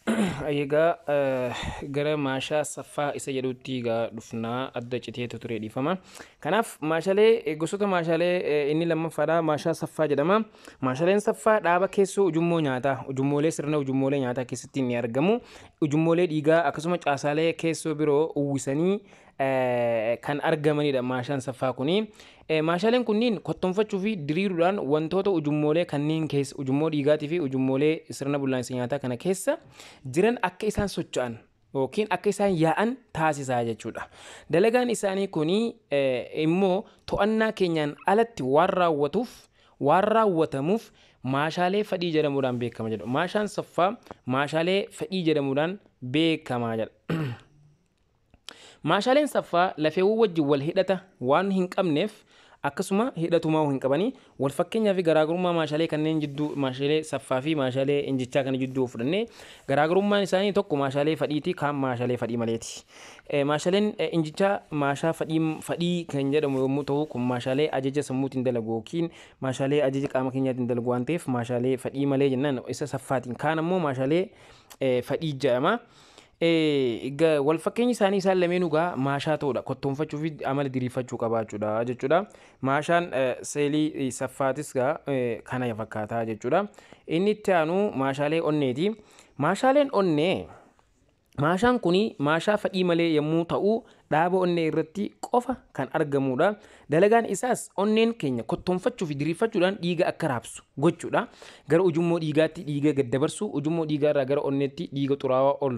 Egaa gara maashaa saffaa isa jedhutti egaa dhufnaa, adda citeetu ture, dhiifama. Kanaaf maashaalee, gosoota maashaalee inni lammaffaadha, maashaa saffaa jedhama. Maashaaleen saffaa dhaaba keessoo ujummoo nyaataa, ujummoolee, sirna ujummoolee nyaataa keessatti ni argamu. Ujummoolee dhiigaa akkasuma caasaalee keessoo biroo uwwisanii kan argamanidha maashaan saffaa kuni. Maashaaleen kunniin kottoonfachuu fi diriiruudhaan wantoota ujummoolee kanneen keessa, ujummoo dhiigaatii fi ujummoolee sirna bullaa'insa nyaataa kana keessa jiran akka isaan socho'an yookiin akka isaan yaa'an taasisaa jechuudha. Dalagaan isaanii kuni immoo to'annaa keenyaan alatti waan raawwatuuf, waan raawwatamuuf maashaalee fedhii jedhamuudhaan beekama jedhu. Maashaan saffaa maashaalee fedhii jedhamuudhaan beekamaa jedha. Maashaaleen saffaa lafeewwan wajjin wal hidhata waan hin qabneef, akkasuma hidhatumaa hin qabanii. Wal fakkeenyaa fi garaagarummaa maashaalee kanneen jidduu, maashaalee saffaa fi maashaalee injichaa kana jidduu fudhannee, garaagarummaan isaanii tokko maashaalee fadhiiti, kaan maashaalee fadhii maleeti. Maashaaleen injichaa maashaa fadhii kan jedhamu yommuu ta'u, kun maashaalee ajaja sammuutiin dalagu yookiin maashaalee ajaja qaama keenyaatiin dalagu waan ta'eef maashaalee fadhii malee jennaan isa saffaatiin. Kaan ammoo maashaalee fadhii jedhama. Wal fakkeenyi isaanii isaan lameenuu gaa maashaa ta'uudha. Kottoonfachuu fi amala diriirfachuu qabaachuudha jechuudha. Maashaan seelii saffaatis gaa kana fakkaataa jechuudha. Inni itti aanu maashaalee onneeti. Maashaaleen onnee, maashaan kuni maashaa fadhii malee yommuu ta'u, dhaaba onnee irratti qofa kan argamudha. Dalagaan isaas onneen keenya kottoonfachuu fi diriirfachuudhaan dhiiga akka raabsu gochuudha. Gara ujummoo dhiigaatti dhiiga gaddabarsu, ujummoo dhiigaa irraa gara onneetti dhiiga xuraawaa ol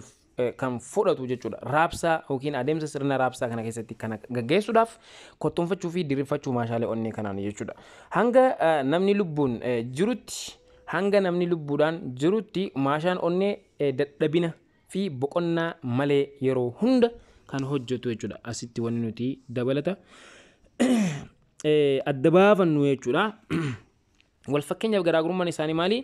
kan fudhatu jechuudha. Raabsaa yookiin adeemsa sirna raabsaa kana keessatti kana gaggeessuudhaaf kottoonfachuu fi diriirfachuu maashaalee onnee kanaan jechuudha. Hanga namni lubbuun jirutti, hanga namni lubbuudhaan jirutti maashaan onnee dadhabina fi boqonnaa malee yeroo hunda kan hojjetu jechuudha. Asitti wanni nuti dabalata adda baafannu jechuudha. Wal fakkeenyaaf garaagarummaan isaanii maali?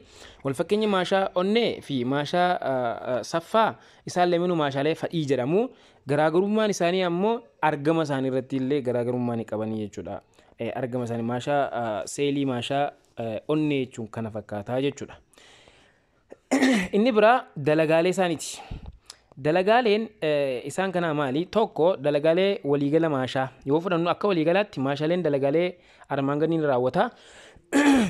Wal fakkeenyi maashaa onnee fi maashaa saffaa isaan lameenuu maashaalee fadhii jedhamu. Garaagarummaan isaanii ammoo argama isaanii irratti illee garaagarummaa ni qabanii jechuudha. Argama isaanii, maashaa seelii maashaa onnee jechuun kana fakkaataa jechuudha. Inni biraa dalagaalee isaaniiti. Dalagaaleen isaan kanaa maali? Tokko, dalagaalee waliigala maashaa yoo fudhannu, akka waliigalaatti maashaaleen dalagaalee armaan gadii ni raawwata.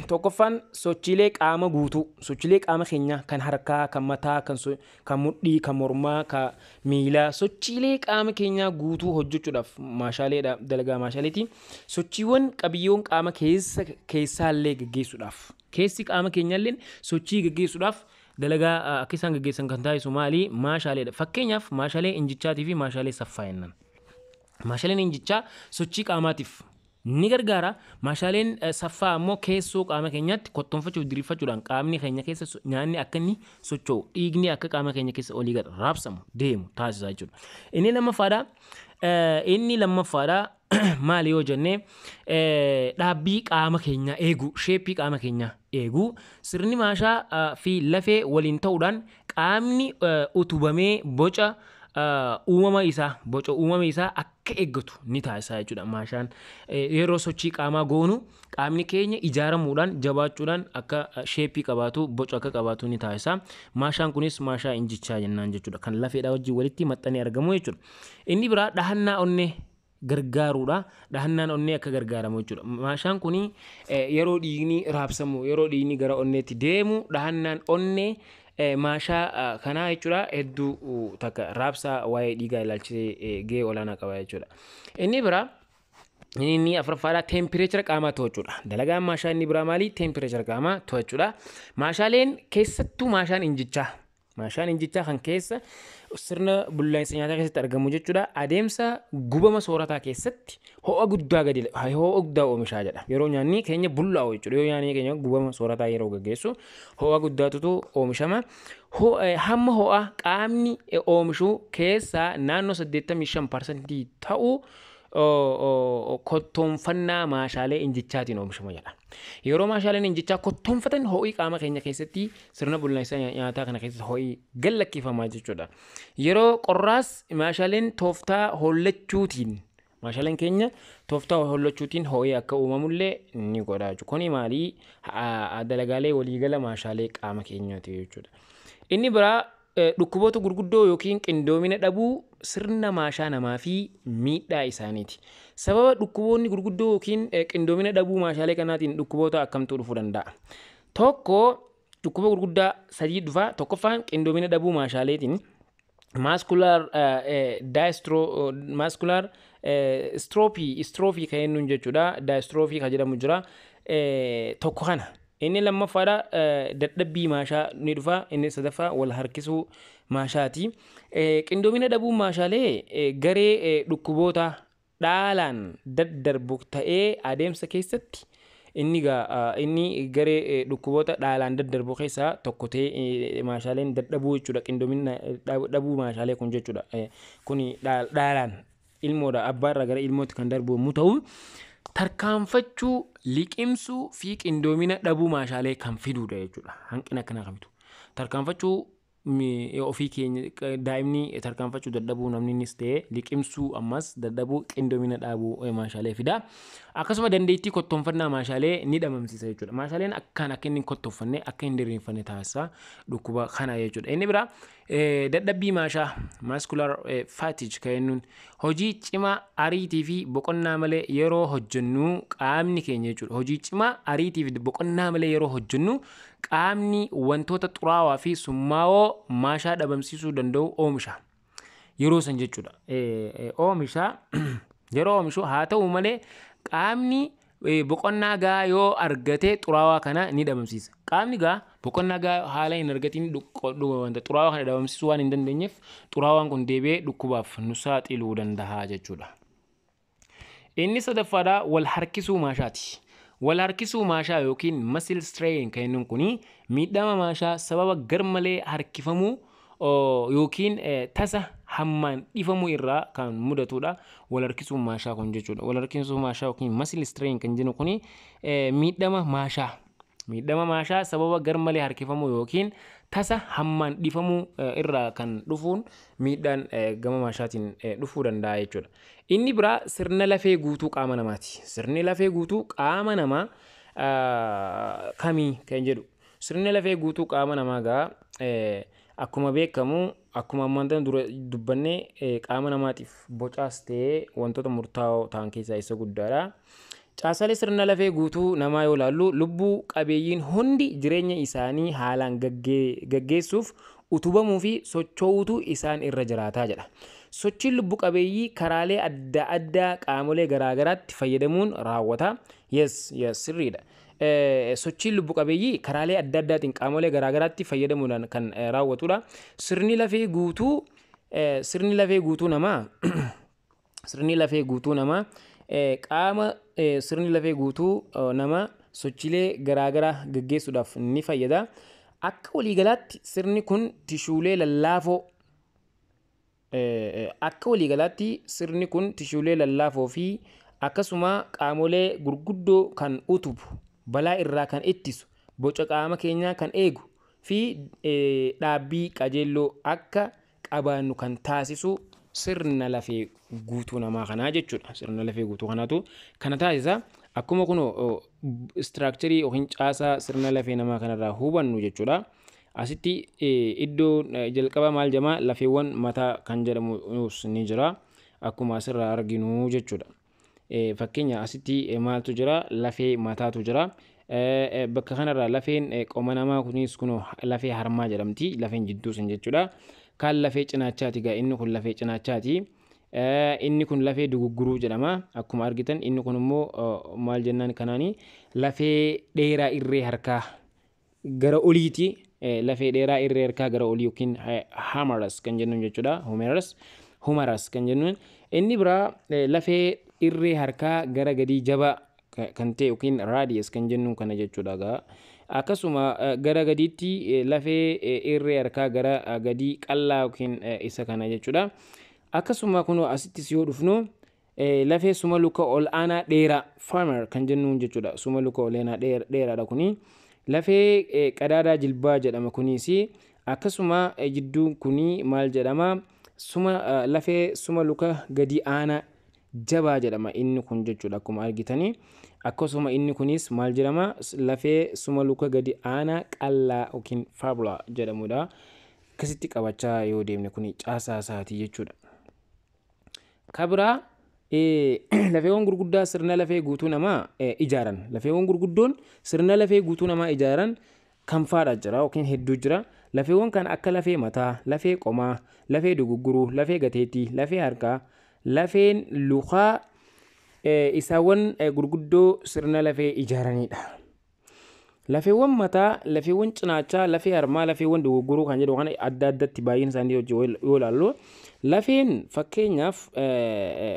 Tokkoffaan sochiilee qaama guutuu, sochiilee qaama keenyaa kan harkaa, kan mataa, kan mudhii, kan mormaa, kan miilaa, sochiilee qaama keenyaa guutuu hojjechuudhaaf maashaaleedha, dalagaa maashaaleeti. Sochiiwwan qabiyyoon qaama keessa keessaallee gaggeessuudhaaf, keessi qaama keenyaallee sochii gaggeessuudhaaf dalagaa akka isaan gaggeessan kan taasisu maali? Maashaaleedha. Fakkeenyaaf maashaalee injichaatii fi maashaalee saffaa jennaan. Maashaaleen injichaa sochii qaamaatiif ni gargaara. Maashaaleen saffaa ammoo keessoo qaama keenyaatti kottoonfachuuf diriirfachuudhaan qaamni keenya keessa nyaanni akka inni socho'u, dhiigni akka qaama keenya keessa olii gad raabsamu deemu taasisa jechuudha. Inni lammaffaadha. Inni lammaffaadha maali yoo jenne, dhaabbii qaama keenyaa eeguu, shape qaama keenyaa eeguu, sirni maashaa fi lafee waliin ta'uudhaan qaamni utubamee boca uumama isaa, boca uumama isaa akka eeggatu ni taasisa jechuudha. Maashaan yeroo sochii qaamaa goonu qaamni keenya ijaaramuudhaan, jabaachuudhaan akka shape qabaatu, boca akka qabaatu ni taasisa. Maashaan kunis maashaa injichaa jennaan jechuudha. Kan lafeedhaa wajjin walitti maxxanee argamu jechuudha. Inni biraa dhahannaa onnee gargaaruudha. Dhahannaan onnee akka gargaaramu jechuudha. Maashaan kuni yeroo dhiigni raabsamu, yeroo dhiigni gara onneetti deemu, dhahannaan onnee maashaa kanaa jechuudha, hedduu takka raabsaa waa'ee dhiigaa ilaalchisee gahee olaanaa qaba jechuudha. Inni biraa, inni afuraffaadha, temperature qaamaa to'achuudha. Dalagaan maashaa inni biraa maali? Temperature qaamaa to'achuudha. Maashaaleen keessattuu maashaan injichaa. Maashaan injichaa kan keessa sirna bullaa'insa nyaataa keessatti argamu jechuudha. Adeemsa gubama soorataa keessatti ho'a guddaa gadi, ho'a guddaa oomishaa jedha. Yeroo nyaanni keenya bullaa'u jechuudha. Yeroo nyaanni keenya gubama soorataa yeroo gaggeessu ho'a guddaatutu oomishama. Hamma ho'a qaamni oomishu keessaa naannoo 85% ta'u kottoonfannaa maashaalee injichaatiin oomishama jedha. Yeroo maashaaleen injichaa kottoonfatan ho'i qaama keenya keessatti sirna bullaa'insa nyaataa kana keessatti ho'i gallakkifamaa jechuudha. Yeroo qorraas maashaaleen tooftaa hollachuutiin, maashaaleen keenya tooftaa hollachuutiin ho'i akka uumamullee ni godha jechuudha. Kuni maali? Dalagaalee waliigala maashaalee qaama keenyaati jechuudha. Inni biraa Dhukkuboota gurguddoo yookiin qindoomina dhabuu sirna maashaa namaa fi miidhaa isaaniiti. Sababa dhukkuboonni gurguddoo yookiin qindoomina dhabuu maashaalee kanaatiin dhukkuboota akkamtu dhufuu danda'a? Tokko, dhukkuba gurguddaa sadii dhufa. Tokkoffaan qindoomina dhabuu maashaaleetiin muscular dystro muscular dystrophy kan jennuun jechuudha. Dystrophy kan jedhamu jira. Tokko kana. Inni lammaffaadha, dadhabbii maashaa ni dhufa. Inni sadaffaa wal harkisuu maashaati. Qindoomina dhabuun maashaalee garee dhukkuboota dhaalaan daddarbu ta'ee adeemsa keessatti inni inni garee dhukkuboota dhaalaan daddarbu keessaa tokko ta'ee maashaaleen dadhabuu jechuudha. Qindoomina dhabuu maashaalee kun jechuudha. Kuni dhaalaan ilmoodha, abbaarraa gara ilmootti kan darbu yommuu ta'u, tarkaanfachuu, liqimsuu fi qindoomina dhabuu maashaalee kan fidudha jechuudha. Hanqina akkanaa kan fidu. Tarkaanfachuu ofii keenya, daa'imni tarkaanfachuu dadhabuu, namni innis ta'e liqimsuu, ammas dadhabuu, qindoomina dhabuu maashaalee fida. Akkasuma dandeettii kottoonfannaa maashaalee ni dhabamsiisa jechuudha. Maashaaleen akkaan akka inni hin kottoonfanne, akka hin diriirfanne taasisa dhukkuba kana jechuudha. Inni biraa dadhabbii maashaa, muscular fatigue kan jennuun, hojii cimaa ariitii fi boqonnaa malee yeroo hojjennu qaamni keenya jechuudha. Hojii cimaa ariitii fi boqonnaa malee yeroo hojjennu qaamni wantoota xuraawaa fi summaawoo maashaa dhabamsiisuu danda'u oomisha. Yeroo san jechuudha. Oomisha yeroo oomishu, haa ta'u malee qaamni boqonnaa gahaa yoo argate xuraawaa kana ni dhabamsiisa. Qaamni gaa boqonnaa gahaa haala hin argatiin wanta xuraawaa kana dhabamsiisuu waan hin dandeenyeef, xuraawaan kun deebi'ee dhukkubaaf nu saaxiluu danda'a jechuudha. Inni sadaffaadha wal harkisuu maashaati. Wal harkisuu maashaa yookiin muscle strain kan jennuun kuni miidhama maashaa sababa garmalee harkifamuu yookiin tasa hammaan dhifamuu irraa kan mudatudha. Wal harkisuu maashaa kun jechuudha. Wal harkisuu maashaa yookiin muscle strain kan jennu kuni miidhama maashaa. Miidhama maashaa sababa garmalee harkifamuu yookiin tasa hammaan dhifamuu irraa kan dhufuun miidhaan gama maashaatiin dhufuu danda'a jechuudha. Inni biraa sirna lafee guutuu qaama namaati. Sirni lafee guutuu qaama namaa kamii kan jedhu. Sirni lafee guutuu qaama namaa gaa akkuma beekamu, akkuma ammaan dura dubbannee, qaama namaatiif bocaas ta'ee wantoota murtaa'oo ta'an keessaa isa guddaadha. Caasalee sirna lafee guutuu namaa yoo ilaallu, lubbuu qabeeyyiin hundi jireenya isaanii haalaan gaggeessuuf utubamuu fi socho'uutu isaan irra jiraataa jedha. Sochiin lubbu qabeeyyii karaalee adda addaa qaamolee garaagaraatti fayyadamuun raawwata. Yes, sirriidha. Sochiin lubbu qabeeyyii karaalee adda addaatiin qaamolee garaagaraatti fayyadamuudhaan kan raawwatudha. Sirni lafee guutuu namaa qaama sirni lafee guutuu namaa sochiilee garaagaraa gaggeessuudhaaf ni fayyada. Akka waliigalaatti sirni kun tishuulee lallaafoo akka waliigalaatti sirni kun tishuulee lallaafoo fi akkasuma qaamolee gurguddoo kan utubu, balaa irraa kan ittisu, boca qaama keenyaa kan eegu fi dhaabbii qajeelloo akka qabaannu kan taasisu sirna lafee guutuu namaa kanaa jechuudha. Sirna lafee guutuu kanaatu kana taasisa. Akkuma kun structure yookiin caasaa sirna lafee namaa kanarraa hubannu jechuudha. Asitti iddoo jalqaba maal jedhama, lafeewwan mataa kan jedhamus ni jira. Akkuma asirraa arginu jechuudha. Fakkeenya asitti maaltu jira? Lafee mataatu jira. Bakka kanarraa lafeen qoma namaa kunis kun lafee harmaa jedhamti. Lafeen jidduu sun jechuudha. Kaan lafee cinaachaati gaa, inni kun lafee cinaachaati. Inni kun lafee dugugguruu jedhama. Akkuma argitan inni kun immoo maal jennaan kanaani, lafee dheeraa irree harkaa gara oliiti. Lafee dheeraa irree harkaa gara olii yookiin humerus kan jennuun jechuudha. Humerus kan jennuun. Inni biraa lafee irree harkaa gara gadii jabaa kan ta'e yookiin radius kan jennuun kana jechuudha gaa. Akkasuma gara gadiitti lafee irree harkaa gara gadii qal'aa yookiin isa kana jechuudha. Akkasuma kun asittis yoo dhufnu, lafee suma luka ol aanaa dheeraa, femur kan jennuun jechuudha. Suma luka ol aanaa dheeraadha kuni. Lafee qadaadaa jilbaa jedhama kunis. Akkasuma jidduun kuni maal jedhama? Suma lafee suma luka gadi aanaa jabaa jedhama inni kun jechuudha, akkuma argitanii. Akkasuma inni kunis maal jedhama? Lafee suma luka gadi aanaa qal'aa yookiin fibula jedhamudha. Akkasitti qabachaa yoo deemne kun caasaa isaatii jechuudha. Kabiraa lafeewwan gurguddaa sirna lafee guutuu namaa ijaaran. Lafeewwan gurguddoon sirna lafee guutuu namaa ijaaran kan faadha jira yookiin hedduu jira. Lafeewwan kan akka lafee mataa, lafee qomaa, lafee dugugguruu, lafee gateettii, lafee harkaa, lafeen lukaa isaawwan gurguddoo sirna lafee ijaaranidha. Lafeewwan mataa, lafeewwan cinaachaa, lafee harmaa, lafeewwan dugugguruu kan jedhu kana adda addatti baay'ina isaanii yoo ilaallu, lafeen fakkeenyaaf,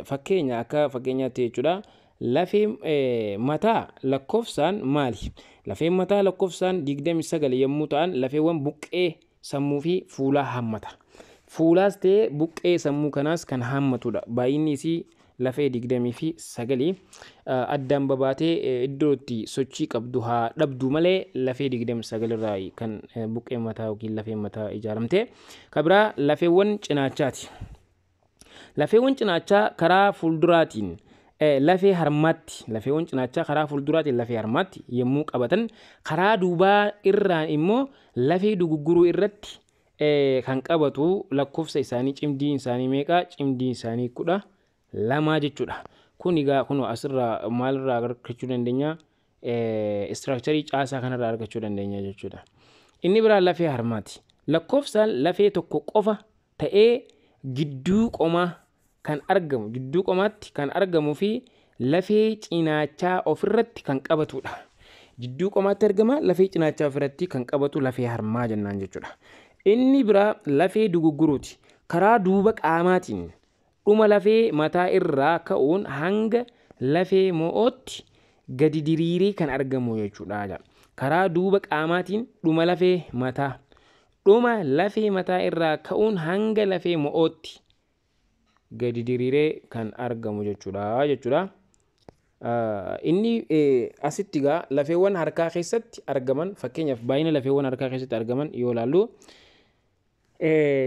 fakkeenya akka fakkeenyaatti jechuudha. Lafee mataa lakkoofsaan maali? Lafeen mataa lakkoofsaan 29 yommuu ta'an, lafeewwan buqqee sammuu fi fuulaa hammata. Fuulaas ta'ee buqqee sammuu kanaas kan hammatudha. Baay'inni isii lafee 29 addaan babaatee iddoo itti sochii qabdu haa dhabdu malee, lafee 29 irraa kan buqqee mataa yookiin lafee mataa ijaaramte. Kan biraa lafeewwan cinaachaati. Lafeewwan cinaachaa karaa fuulduraatiin lafee harmaatti, lafeewwan cinaachaa karaa fuulduraatiin lafee harmaatti yommuu qabatan, karaa duubaa irraan immoo lafee dugugguruu irratti kan qabatu. Lakkoofsa isaanii, cimdiin isaanii meeqa? Cimdiin isaanii 12 jechuudha. Kun egaa kun asirraa maalirraa argachuu dandeenya? Structure caasaa kanarraa argachuu dandeenya jechuudha. Inni biraa lafee harmaati. Lakkoofsaan lafee tokko qofa ta'ee gidduu qomaa kan argamu, gidduu qomaatti kan argamuu fi lafee cinaachaa ofirratti kan qabatudha. Gidduu qomaatti argama, lafee cinaachaa ofirratti kan qabatu lafee harmaa jennaan jechuudha. Inni biraa lafee dugugguruuti. Karaa duuba qaamaatiin dhuma lafee mataa irraa ka'uun hanga lafee mo'ootti gadi diriiree kan argamu jechuudha. Karaa duuba qaamaatiin dhuma lafee mataa irraa ka'uun hanga lafee mo'ootti gadi diriiree kan argamu jechuudha. Inni asitti egaa lafeewwan harkaa keessatti argaman, fakkeenyaaf baay'ina lafeewwan harkaa keessatti argaman yoo ilaallu,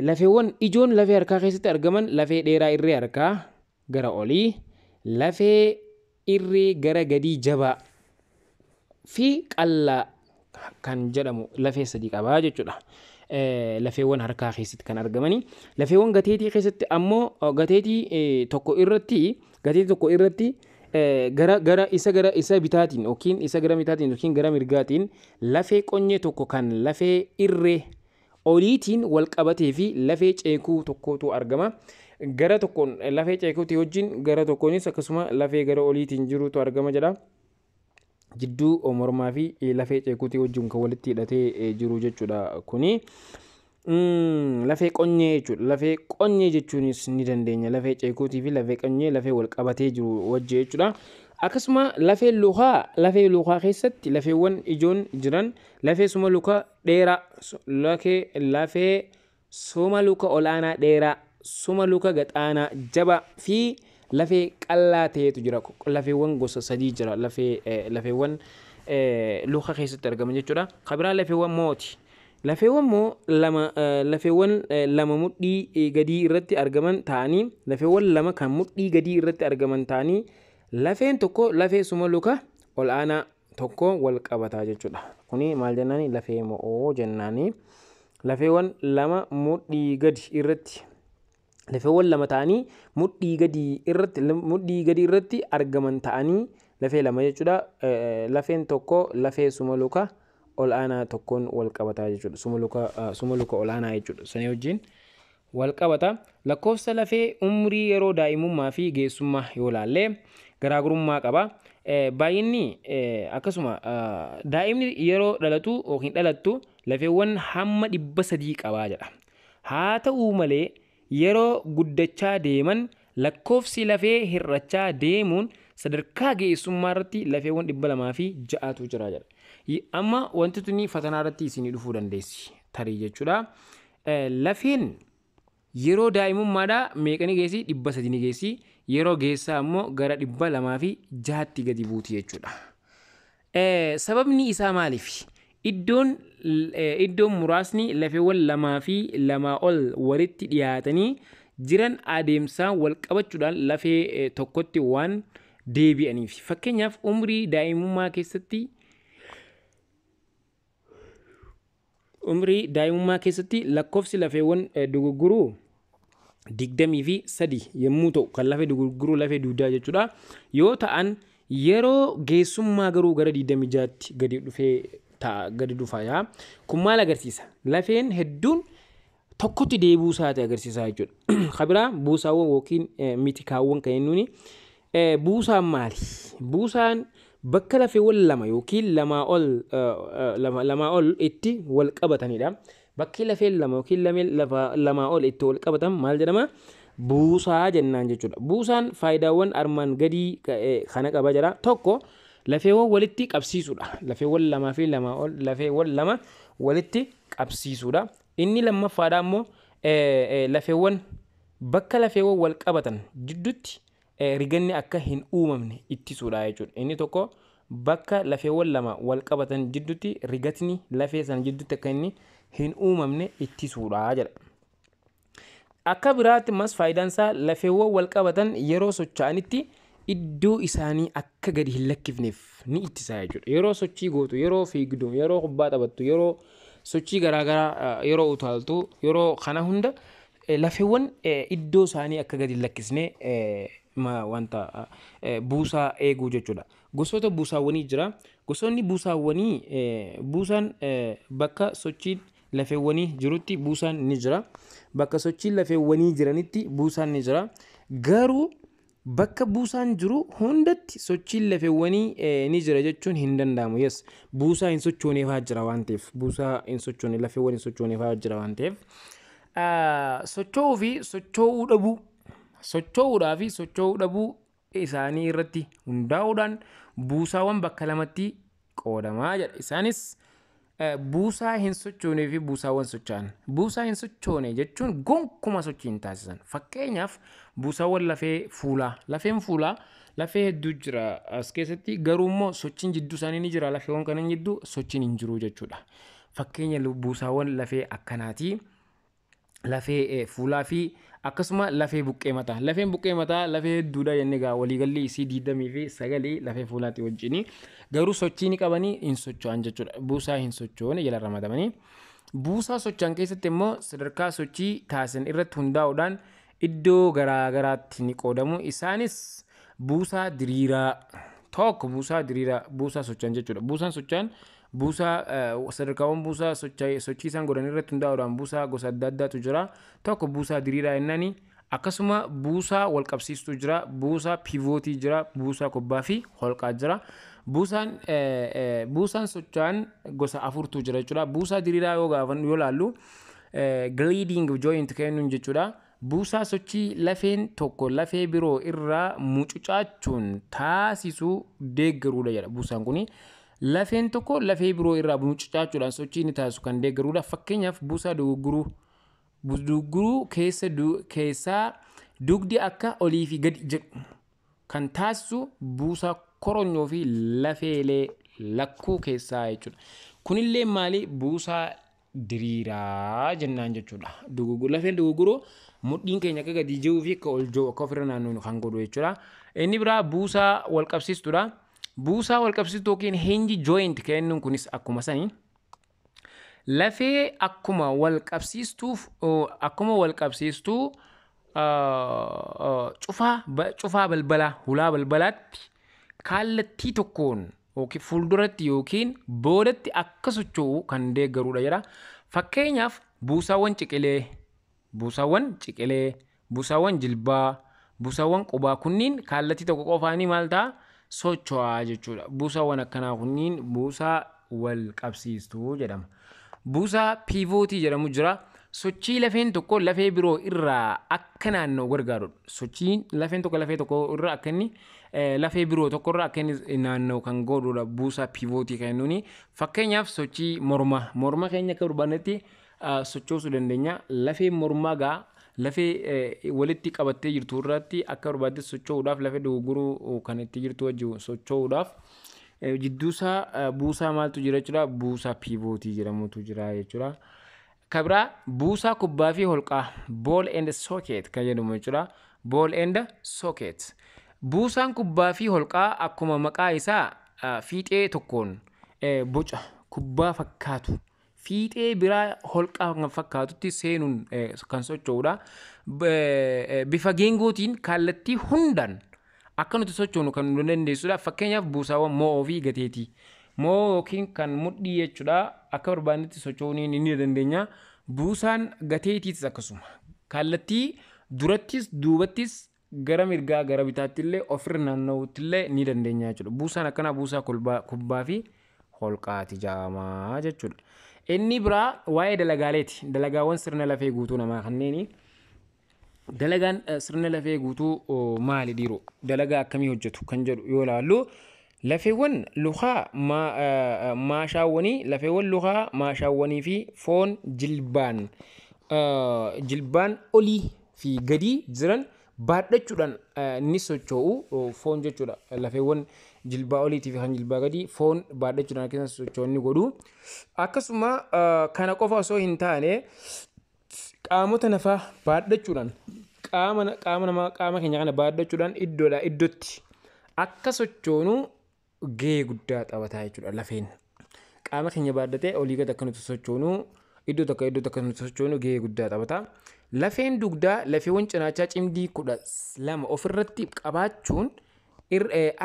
lafeewwan ijoon lafee harkaa keessatti argaman lafee dheeraa irree harkaa gara olii, lafee irree gara gadii jabaa fi qallaa kan jedhamu lafee sadii qabaa jechuudha. Lafeewwan harkaa keessatti kan argamani. Lafeewwan gateetii keessatti ammoo gateetii tokko irratti gara isa bitaatiin yookiin isa gara bitaatiin yookiin gara mirgaatiin lafee qonyee tokko kan lafee irree oliitiin wal qabatee fi lafee ceekuu tokkotu argama. Gara tokkoon lafee ceekuutii wajjin, gara tokkoonis akkasuma lafee gara oliitiin jirutu argama jedha. Jidduu mormaa fi lafee ceekuutii wajjin kan walitti hidhatee jiru jechuudha kuni. Lafee qonyee jechuudha. Lafee qonyee jechuunis ni dandeenya. Lafee ceekuutii fi lafee qonyee lafee wal qabatee jiru wajji jechuudha. Akkasuma lafee lukaa keessatti lafeewwan ijoon jiran lafee suma luka dheeraa, lafee suma luka olaanaa dheeraa, suma luka gaxaanaa jabaa fi lafee qal'aa ta'etu jira. Lafeewwan gosa sadii jira lafeewwan luka keessatti argaman jechuudha. Kan biraa lafeewwan mooti. Lafeewwan moo lama, lafeewwan lama mudhii gadii irratti argaman ta'anii, lafeewwan lama kan mudhii gadii irratti argaman ta'anii, lafeen tokko lafee suma luka ol'aanaa tokko wal qabataa jechuudha. Kuni maal jennaani? Lafee mo'oo jennaani. Lafeewwan lama mudhii gadi irratti, lafeewwan lama ta'anii mudhii gadi irratti argaman ta'anii, lafee lama jechuudha. Lafeen tokko lafee suma luka ol'aanaa tokkoon wal qabataa jechuudha. Suma luka ol'aanaa jechuudha. Sanii wajjin wal qabata. Lakkoofsa lafee umrii yeroo daa'imummaa fi geessummaa yoo ilaalle garaagarummaa qaba. Baay'inni akkasuma daa'imni yeroo dhalatu yookiin dhalattu lafeewwan hamma 300 qabaa jedha. Haa ta'u malee, yeroo guddachaa deeman lakkoofsi lafee hir'achaa deemuun sadarkaa geessummaa irratti lafeewwan 206tu jira jedha. Amma wanti tuni fatanaa irratti isinii dhufuu dandeessi tarii jechuudha. Lafeen yeroo daa'imummaadhaa meeqa ni geessi? 300 ni geessi. Yeroo geessaa immoo gara 206tti gadi buuti jechuudha. Sababni isaa maaliif? Iddoon muraasni lafeewwan lamaa fi lamaa ol walitti dhiyaatanii jiran adeemsaan wal qabachuudhaan lafee tokkotti waan deebi'aniif. Fakkeenyaaf, umrii daa'imummaa keessatti Umrii daa'imummaa keessatti lakkoofsi lafeewwan dugugguruu 23 yommuu ta'u, kan lafee dugugguruu lafee dugdaa jechuudha yoo ta'an, yeroo geessummaa garuu gara 26tti gadi dhufee ta'a, gadi dhufa yaa. Kun maal agarsiisa? Lafeen hedduun tokkotti deebi'uu isaati agarsiisa jechuudha. Kabiraa buusaawwan yookiin mitikaawwan kan jennuuni. Buusaan maali? Buusaan bakka lafeewwan lama yookiin lamaa ol itti wal qabatanidha. Bakki lafeen lama yookiin lamaa ol itti wal qabatan maal jedhama? Buusaa jennaan jechuudha. Buusaan faayidaawwan armaan gadii kana qaba jedha. Tokko, lafeewwan walitti qabsiisuudha. Lafeewwan lamaa fi lamaa ol, lafeewwan lama walitti qabsiisuudha. Inni lammaffaadha immoo lafeewwan bakka lafeewwan wal qabatan jidduutti riganni akka hin uumamne ittisuudha jechuudha. Inni tokko bakka lafeewwan lama wal qabatan jidduutti rigatni lafee sana jidduutti akka inni hin uumamne ittisuudha jedha. Akka biraatti ammas faayidaan isaa lafeewwan wal qabatan yeroo socho'anitti iddoo isaanii akka gadi hin lakkifneef ni ittisa jechuudha. Yeroo sochii gootu, yeroo fiigdu, yeroo kubbaa taphattu, yeroo sochii garaagaraa, yeroo utaaltu, yeroo kana hunda lafeewwan iddoo isaanii akka gadi hin lakkisne wanta buusaa eeguu jechuudha. Gosoota buusaawwanii jira. Gosoonni buusaawwanii, buusaan bakka sochiin lafeewwanii jirutti buusaan ni jira. Bakka sochiin lafeewwanii jiranitti buusaan ni jira. Garuu bakka buusaan jiru hundatti sochiin lafeewwanii ni jira jechuun hin danda'amu. Yes, buusaa hin sochooneefaa jira waan ta'eef, buusaa hin sochoone, lafeewwan hin sochooneefaa jira waan ta'eef. Socho'uu fi socho'uu dhabuu, socho'uudhaa fi socho'uu dhabuu isaanii irratti hundaa'uudhaan buusaawwan bakka lamatti qoodamaa jedha. Isaanis buusaa hin sochoonee fi buusaawwan socho'an. Buusaa hin sochoone jechuun gonkumaa sochii hin taasisan. Fakkeenyaaf buusaawwan lafee fuulaa. Lafeen fuulaa lafee hedduu jira as keessatti, garuu immoo sochiin jidduu isaanii ni jira, lafeewwan kanan jidduu sochiin hin jiru jechuudha. Fakkeenya buusaawwan lafee akkanaati. Lafee fuulaa fi akkasuma lafee buqqee mataa. Lafeen buqqee mataa lafee hedduudha jennee egaa, waliigalli isii 29 lafee fuulaati wajjini. Garuu sochii ni qabanii hin socho'an jechuudha. Buusaa hin socho'an jala ramadamanii. Buusaa socho'an keessatti immoo sadarkaa sochii taasisan irratti hundaa'uudhaan iddoo garaa garaatti ni qoodamu. Isaanis buusaa diriiraa tokko, buusaa diriiraa, buusaa socho'an jechuudha. Buusaan socho'an buusaa sadarkaawwan buusaa sochii isaan godhan irratti hundaa'uudhaan buusaa gosa adda addaatu jira. Tokko buusaa diriiraa jennaani. Akkasuma buusaa wal qabsiistuu jira, buusaa piivootii jira, buusaa kubbaa fi holqaa jira. Buusaan socho'an gosa afurtu jira jechuudha. Buusaa diriiraa yoo gaafannu, yoo laallu, gliding joint kennuun jechuudha. Buusaa sochii lafeen tokko lafee biroo irraa mucucaachuun taasisu deeggaruudha jedha buusaan kuni. Lafeen tokko lafee biroo irraa mucucaachuudhaan sochii inni taasisu kan deeggaruudha. Fakkeenyaaf buusaa dogoggoruu. Dogoggoruu keessa keessaa dugdi akka olii fi gadi jedhu kan taasisu buusaa koronyoo fi lafeelee lakkuu keessaa jechuudha. Kunillee maali? Buusaa diriiraa jennaan jechuudha. Lafeen dogoggoruu mudhiin keenya akka gadi ji'uu fi akka ol ji'u, akka ofirra naannoo kan godhu jechuudha. Inni biraa buusaa wal qabsiistuudha. Buusaa wal qabsiistuu yookiin hinge joint kennuun kunis akkuma sanii. Lafee akkuma wal qabsiistuu cufaa balbalaa, hulaa balbalaatti kallattii tokkoon yookiin fuulduratti yookiin boodatti akka socho'u kan deeggarudha jedha. Fakkeenyaaf buusaawwan ciqilee, buusaawwan ciqilee, buusaawwan jilbaa, buusaawwan qubaa kunniin kallattii tokko qofaanii maal ta'a, socho'aa jechuudha. Buusaawwan akkanaa kunniin buusaa wal qabsiistuu jedhama. Buusaa piivootii jedhamu jira. Sochii lafeen tokko lafee biroo irraa akka naanna'u gargaarudha. Sochiin lafeen tokko lafee tokko irraa akka inni lafee biroo tokko irraa akka inni naanna'u kan godhudha buusaa piivootii kan jennuuni. Fakkeenyaaf sochii mormaa. Morma keenya akka barbaannetti sochoosuu dandeenya. Lafeen mormaa gaa lafee walitti qabattee jirtu irratti akka barbaadde socho'uudhaaf, lafee dogoggoruu kan itti jirtu wajjin socho'uudhaaf jidduusaa buusaa maaltu jira jechuudha? Buusaa piivootii jedhamutu jira jechuudha. Kabiraa buusaa kubbaa fi holqaa, ball and socket kan jedhamu jechuudha. Ball and socket. Buusaan kubbaa fi holqaa akkuma maqaa isaa fiixee tokkoon boca kubbaa fakkaatu. fiixee biraa holqaa kan fakkaatutti seenuun kan socho'udha. Bifa geengootiin kallattii hundaan akka nuti sochoonu kan nu dandeessudha. Fakkeenyaaf, buusaawwan moo'oo fi gateetii. Moo'oo yookiin kan mudhii jechuudha. Akka barbaannetti socho'uu ni dandeenya. Buusaan gateetiitis akkasuma. Kallattii durattis duubattis, gara mirgaa gara bitaatti illee, ofirra naanna'uutti illee ni dandeenya jechuudha. Buusaan akkanaa buusaa kubbaa fi holqaati jedhama jechuudha. Inni biraa waa'ee dalagaaleeti. Dalagaawwan sirna lafee guutuu namaa kanneeni. Dalagaan sirna lafee guutuu maali dhiiroo? Dalagaa akkamii hojjetu kan jedhu yoo ilaallu, lafeewwan lukaa maashaawwanii, lafeewwan lukaa maashaawwanii fi foon jilbaan olii fi gadii jiran baadhachuudhaan ni socho'u foon jechuudha. Lafeewwan jilbaa oliitii fi kan jilbaa gadii foon baadhachuudhaan akkasumas socho'u ni godhu. Akkasuma kana qofa osoo hin taane, qaamota nafaa baadhachuudhaan, qaama namaa, qaama keenya kana baadhachuudhaan iddoodhaa iddootti akka sochoonu gahee guddaa taphataa jechuudha lafeen. Qaama keenya baadhatee olii gad akka nuti sochoonu, iddoo tokko iddoo tokko nuti sochoonu gahee guddaa taphata. Lafeen dugdaa lafeewwan cinaachaa cimdii 12 ofirratti qabaachuun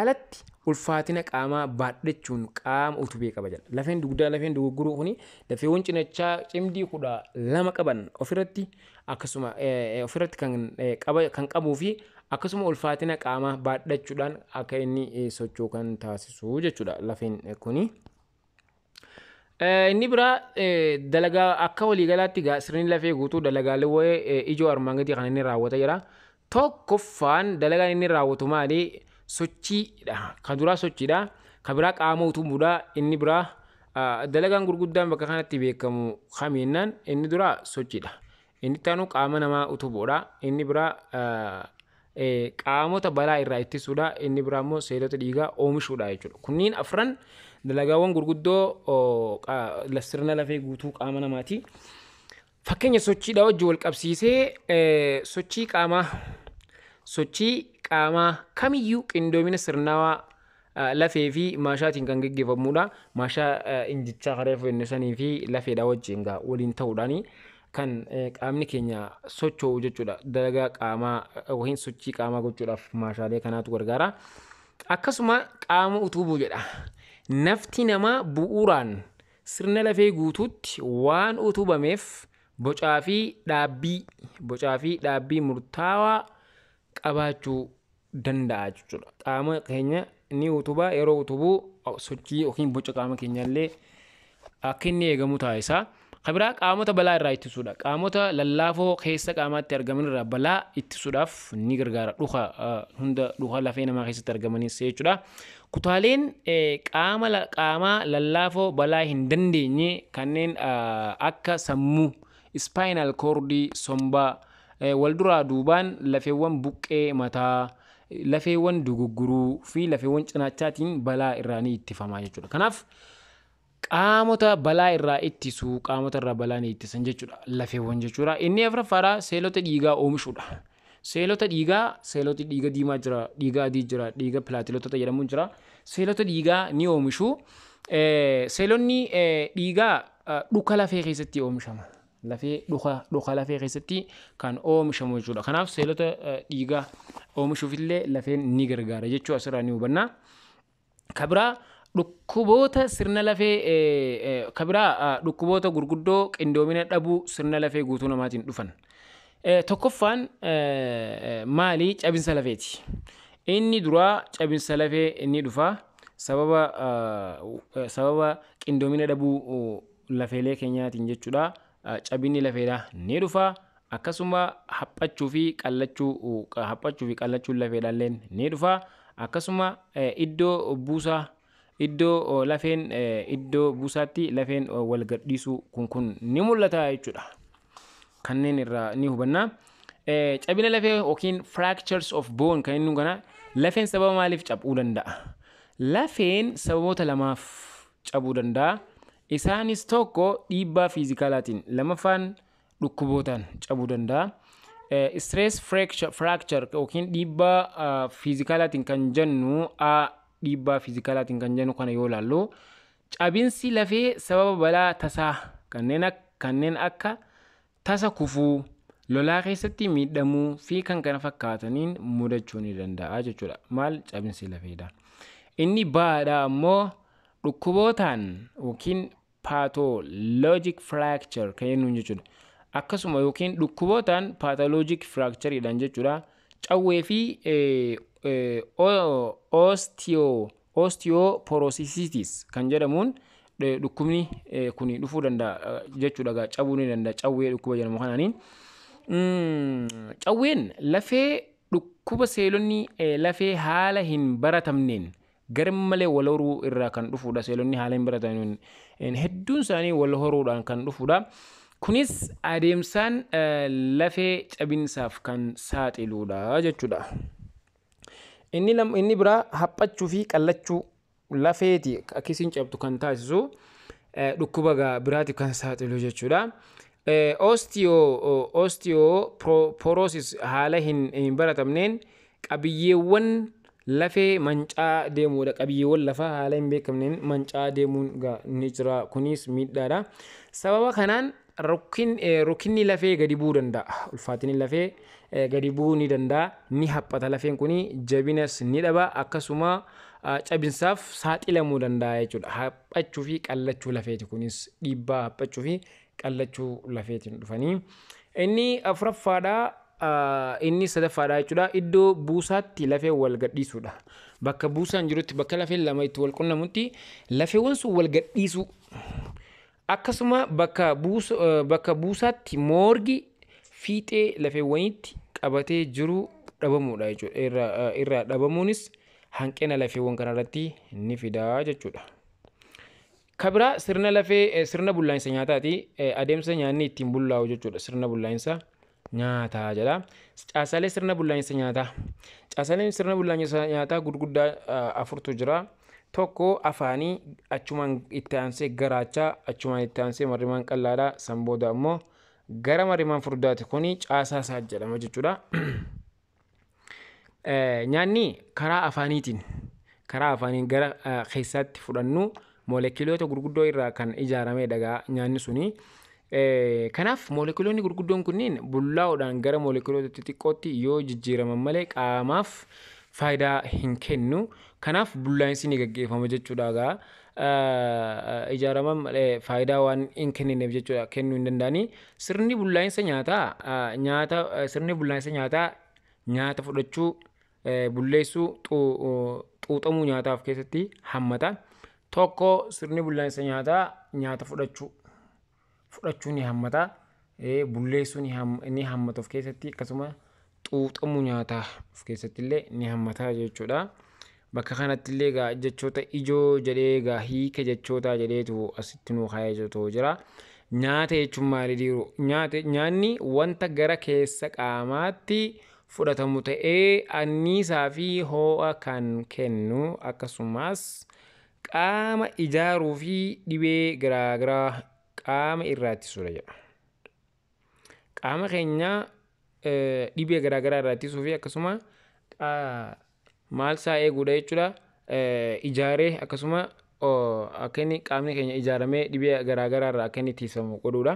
alatti ulfaatina qaamaa baadhachuun qaama utubee qaba jedha. Lafeen dugdaa, lafeen dugugguruu kuni lafeewwan cinaachaa cimdii 12 qaban ofirratti akkasuma ofirratti kan qabuu fi akkasuma ulfaatina qaamaa baadhachuudhaan akka inni socho'u kan taasisu jechuudha lafeen kuni. Inni biraa dalagaa akka waliigalaatti sirni lafee guutuu dalagaalee ijoo armaan gadii kan inni raawwata jira. Tokkoffaan dalagaan inni raawwatu maali? Sochiidha. Kan duraa sochiidha. Kan biraa qaama utubuudha. Inni biraa dalagaan gurguddaan bakka kanatti beekamu kamiinnaan, inni duraa sochiidha. Inni itti aanu qaama namaa utubuudha. Inni biraa qaamota balaa irraa ittisuudha. Inni biraa immoo seelota dhiigaa oomishuudha jechuudha. Kunniin afran dalagaawwan gurguddoo sirna lafee guutuu qaama namaati. Fakkeenya sochiidha wajjin wal qabsiisee, sochii qaamaa kamiyyuu qindoomina sirnawaa lafee fi maashaatiin kan gaggeeffamudha. Maashaa injichaa karee jenne sanii fi lafeedha wajjin waliin ta'uudhaani kan qaamni keenya socho'u jechuudha. Dalagaa qaamaa yookiin sochii qaamaa gochuudhaaf maashaalee kanaatu gargaara. Akkasuma qaama utubuu jedha. Nafti namaa bu'uuraan sirna lafee guutuutti waan utubameef bocaa fi dhaabbii murtaawaa qabaachuu danda'a jechuudha. Qaama keenya ni utubaa, yeroo utubuu sochii yookiin boca qaama keenyaallee akka inni eegamu taasisa. Kan biraa qaamota balaa irraa ittisuudha. Qaamota lallaafoo keessa qaamaatti argaman irraa balaa ittisuudhaaf ni gargaara. Dhuka hunda, dhuka lafee namaa keessatti argamanis jechuudha. Kutaaleen qaama qaamaa lallaafoo balaa hin dandeenye kanneen akka sammuu, spinal cordii, sombaa, wal duraa duubaan lafeewwan buqqee mataa, lafeewwan dugugguruu fi lafeewwan cinaachaatiin balaa irraa ni ittifama jechuudha. Kanaaf qaamota balaa irraa ittisu, qaamota irraa balaa ni ittisan jechuudha lafeewwan jechuudha. Inni afuraffaadha, seelota dhiigaa oomishuudha. Seelota dhiigaa, seelota dhiiga diimaa jira, dhiiga adii jira, dhiiga pilaatilootota jedhamu jira. Seelota dhiigaa ni oomishu. Seelonni dhiigaa dhuka lafee keessatti oomishama. Lafee dhuka lafee keessatti kan oomishamu jechuudha. Kanaaf seelota dhiigaa oomishuufillee lafeen ni gargaara jechuu asirraa ni hubanna. Kabiraa dhukkuboota sirna lafee, kabiraa dhukkuboota gurguddoo qindoomina dhabuu sirna lafee guutuu namaatiin dhufan. Tokkoffaan maali? Cabinsa lafeeti. Inni duraa cabinsa lafee inni dhufa sababa qindoomina dhabuu lafeelee keenyaatiin jechuudha. Cabinni lafeedhaa ni dhufa. Akkasuma haphachuu fi qallachuun lafeedhaallee ni dhufa. Akkasuma iddoo buusaa, iddoo lafeen, iddoo buusaatti lafeen wal gadhiisuu kun ni mul'ata jechuudha. Kanneen irraa ni hubanna. Cabina lafee yookiin fractures of bone kan inni kana, lafeen sababa maaliif cabuu danda'a? Lafeen sababoota lamaaf cabuu danda'a. Isaanis tokko dhiibbaa fiizikaalaatiin, lamaffaan dhukkubootaan cabuu danda'a. Stress fracture yookiin dhiibbaa fiizikaalaatiin kan jennu, dhiibbaa fiizikaalaatiin kan jennu kana yoo ilaallu, cabinsi lafee sababa balaa tasaa Kanneen akka tasa kufuu, lolaa keessatti miidhamuu fi kan kana fakkaataniin mudachuu ni danda'a jechuudha. Maal cabinsi lafeedha. Inni baadhaa ammoo dhukkubootaan yookiin pathologic fracture kan jennuun jechuudha. Akkasuma yookiin dhukkubootaan pathologic fractureidhaan jechuudha. Cawwee fi osteoporositis kan jedhamuun dhukkubni kun dhufuu danda'a jechuudha. Cabuu ni danda'a cawwee dhukkuba jedhamu kanaaniin. Cawween lafee dhukkuba seelonni lafee haala hin baratamneen garmalee wal horuu irraa kan dhufudha. Seelonni haala hin baratamneen hedduun isaanii wal horuudhaan kan dhufudha. Kunis adeemsaan lafee cabinsaaf kan saaxiludha jechuudha. Inni biraa haphachuu fi qallachuu lafeeti akkasiin cabtu kan taasisu dhukkuba biraatiif kan saaxilu jechuudha. Osteoporosis haala hin baratamneen qabiyyeewwan lafee mancaa deemuudha. Qabiyyeewwan lafaa haala hin beekamneen mancaa deemuun ni jira. Kunis miidhaadha. Sababa kanaan rukkinni lafee gadi bu'uu danda'a. Ulfaatinni lafee gadi bu'uu ni danda'a. Ni haphata lafeen kuni, jabinas ni dhaba, akkasuma cabinsaaf saaxilamuu danda'a jechuudha. Haphachuu fi qallachuu lafeeti, kunis dhiibbaa haphachuu fi qallachuu lafeetiin dhufanii. Inni afuraffaadha. Inni sadaffaadha jechuudha. Iddoo buusaatti lafee wal gadhiisuudha. Bakka buusaan jirutti, bakka lafeen lama itti wal qunnamutti lafeewwan sun wal gadhiisuu. Akkasuma bakka buusaatti moorgi fiixee lafeewwaniitti qabatee jiru dhabamuudha jechuudha. Irraa dhabamuunis hanqina lafeewwan kanarratti ni fida jechuudha. Kabiraa sirna lafee sirna bullaa'insa nyaataati. Adeemsa nyaanni ittiin bullaa'u jechuudha. Sirna bullaa'insa nyaataa jedha. Caasaalee sirna bullaa'insa nyaataa. Caasaaleen sirna bullaa'insa nyaataa gurguddaa afurtu jira. Tokko afaanii, achumaan itti aansee garaachaa, achumaan itti aansee marrimaan qal'aadha. San booda ammoo gara marrimaan furdaati. Kuni caasaa isaa jedhama jechuudha. Nyaanni karaa afaaniin gara keessaatti fudhannu moolekiloota gurguddoo irraa kan ijaaramedha nyaanni suni. Kanaaf moolekiloonni gurguddoon kunniin bullaa'uudhaan gara moolekiloota xixiqqootti yoo jijjiiraman malee qaamaaf faayidaa hin kennu. Kanaaf bullaa'insi ni gaggeeffama jechuudha egaa. Ijaaraman malee faayidaa waan hin kennineef jechuudha, kennuu hin danda'ani. Sirni bullaa'insa nyaataa nyaata fudhachuu, bulleessuu, xuuxamuu nyaataa of keessatti hammata. Tokko, sirni bullaa'insa nyaataa nyaata fudhachuu ni hammata. Bulleessuu ni hammata of keessatti, akkasuma xuuxamuu nyaataa of keessatti illee ni hammata jechuudha. Bakka kanatti illee egaa jechoota ijoo jedhee, egaa hiika jechootaa jedheetu asitti nuu kaa'ee jirtu jira. Nyaata jechuun maali dhiiroo? Nyaanni wanta gara keessa qaamaatti fudhatamu ta'ee anniisaa fi ho'a kan kennu, akkasumas qaama ijaaruu fi dhibee garaagaraa qaama irraa ittisudha jedha. Qaama keenya dhibee garaagaraa irraa ittisuu fi akkasuma maal isaa eeguudha jechuudha. Ijaaree akkasuma akka inni qaamni keenya ijaaramee dhibee garaagaraa irraa akka inni ittisamu godhuudha.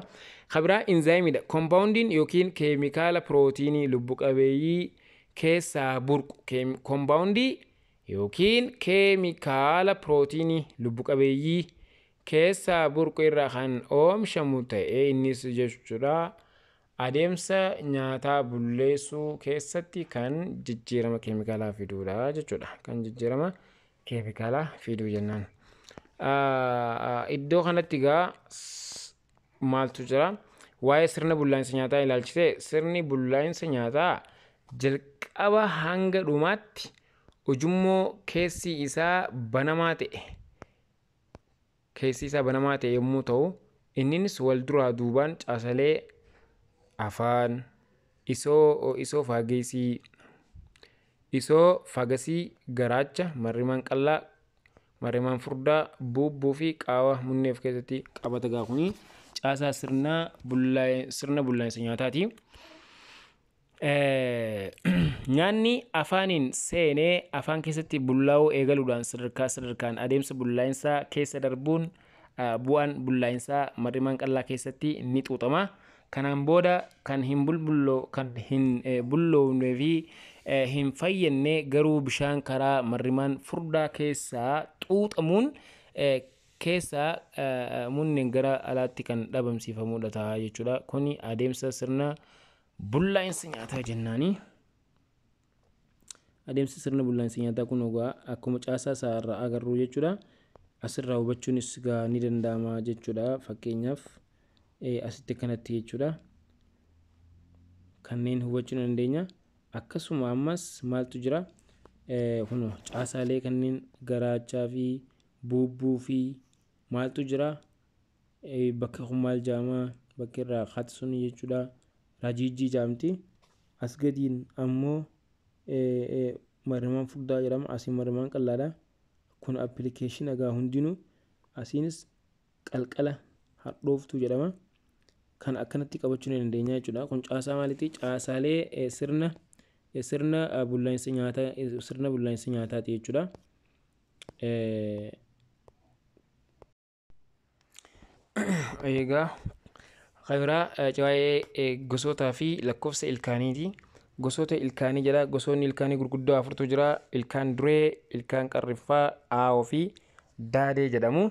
Kan biraa inzaayimiidha. Kompaawundiin yookiin keemikaala pirootiinii lubbu qabeeyyii keessaa burqu, kompaawundii yookiin keemikaala pirootiinii lubbu qabeeyyii keessaa burqu irraa kan oomishamu ta'ee innis jechuudha adeemsa nyaataa bulleessuu keessatti kan jijjiirama keemikaalaa fiduudha jechuudha. Kan jijjiirama keemikaalaa fiduu jennaan. Iddoo kanatti egaa maaltu jira? Waa'ee sirna bullaa'insa nyaataa ilaalchisee, sirni bullaa'insa nyaataa jalqaba hanga dhumaatti ujummoo keessi isaa banamaa ta'e yommuu ta'u, innis wal duraa duubaan caasalee afaan, isoofagasii, garaacha, marrimaan qal'aa, marrimaan furdaa, buubbuu fi qaawwa munnee of keessatti qabata. Egaa kuni caasaa sirna bullaa'insa nyaataati. Nyaanni afaaniin seenee afaan keessatti bullaa'uu eegaluudhaan sadarkaa sadarkaan adeemsa bullaa'insaa keessa darbuun Bu'aan bullaa'insaa marrimaan qal'aa keessatti ni xuuxama. Kanaan booda kan hin bulbulloo kan hin bulloofnee fi hin fayyadne garuu bishaan karaa marrimaan furdaa keessaa xuuxamuun keessaa munneen gara alaatti kan dhabamsiifamudha ta'a jechuudha. Kuni adeemsa sirna bullaa'insa nyaataa jennaani. Adeemsi sirna bullaa'insa nyaataa kun egaa akkuma caasaa isaa irraa agarru jechuudha. Asirraa hubachuunis egaa ni danda'ama jechuudha. Fakkeenyaaf asitti kanatti jechuudha. Kanneen hubachuu ni dandeenya. Akkasuma ammas maaltu jira? Kun caasaalee kanneen garaachaa fi buubbuu fi maaltu jira? Bakka kun maal jedhama? Bakki irraa kaati sun jechuudha. Rajiijii jedhamti. As gadiin ammoo marrimaan furdaa jedhama. Asiin marrimaan qal'aadha. Kun appilikeeshinii egaa hundinuu asiinis qalqala hadhooftuu jedhama. Kan akkanatti qabachuu ni dandeenya jechuudha. Kun caasaa maaliiti? Caasaalee sirna bullaa'insa nyaataa sirna bullaa'insa nyaataati jechuudha. Egaa kan biraa waa'ee gosootaa fi lakkoofsa ilkaaniiti. Gosoota ilkaanii jedha. Gosoonni ilkaanii gurguddoo afurtu jira. Ilkaan duree, ilkaan qarriffaa, aawoo fi daadee jedhamu.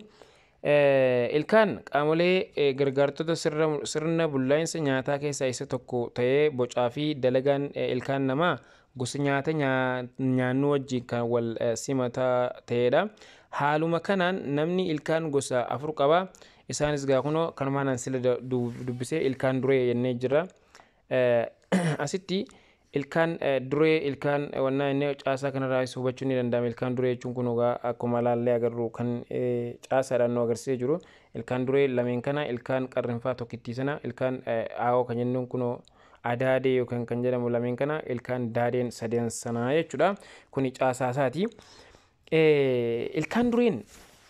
Ilkaan qaamolee gargaartota sirna bullaa'insa nyaataa keessaa isa tokko ta'ee bocaa fi dalagaan ilkaan namaa gosa nyaata nyaannu wajjin kan wal simataa ta'edha. Haaluma kanaan namni ilkaan gosa afur qaba. Isaanis gaa kunoo kanumaan sila dubbisee ilkaan duree jennee jirra. Asitti ilkaan duree, ilkaan wannaa inni caasaa kanarraa hubachuun ni danda'ama. Ilkaan duree jechuun kun egaa akkuma laallee agarru kan caasaadhaan nu agarsiisee jiru. Ilkaan duree lameen kana, ilkaan qarrinfaa tokkittii sana, ilkaan aawoo kan jennuun kunoo adaadee yookaan kan jedhamu lameen kana, ilkaan daadeen sadeen sanaa jechuudha. Kuni caasaa isaati. Ilkaan dureen,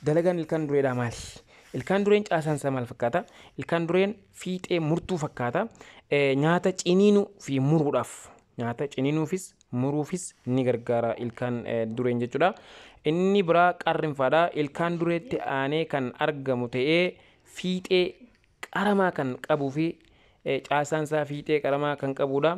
dalagaan ilkaan dureedhaa maali? Ilkaan dureen caasaan isaa maal fakkaata? Ilkaan dureen fiixee murtuu fakkaata. Nyaata ciniinuu fi muruudhaaf, nyaata ciniinuufis muruufis ni gargaara ilkaan dureen jechuudha. Inni biraa qarrinfaadha. Ilkaan dureetti aanee kan argamu ta'ee fiixee qaramaa kan qabuu fi caasaan isaa fiixee qaramaa kan qabudha.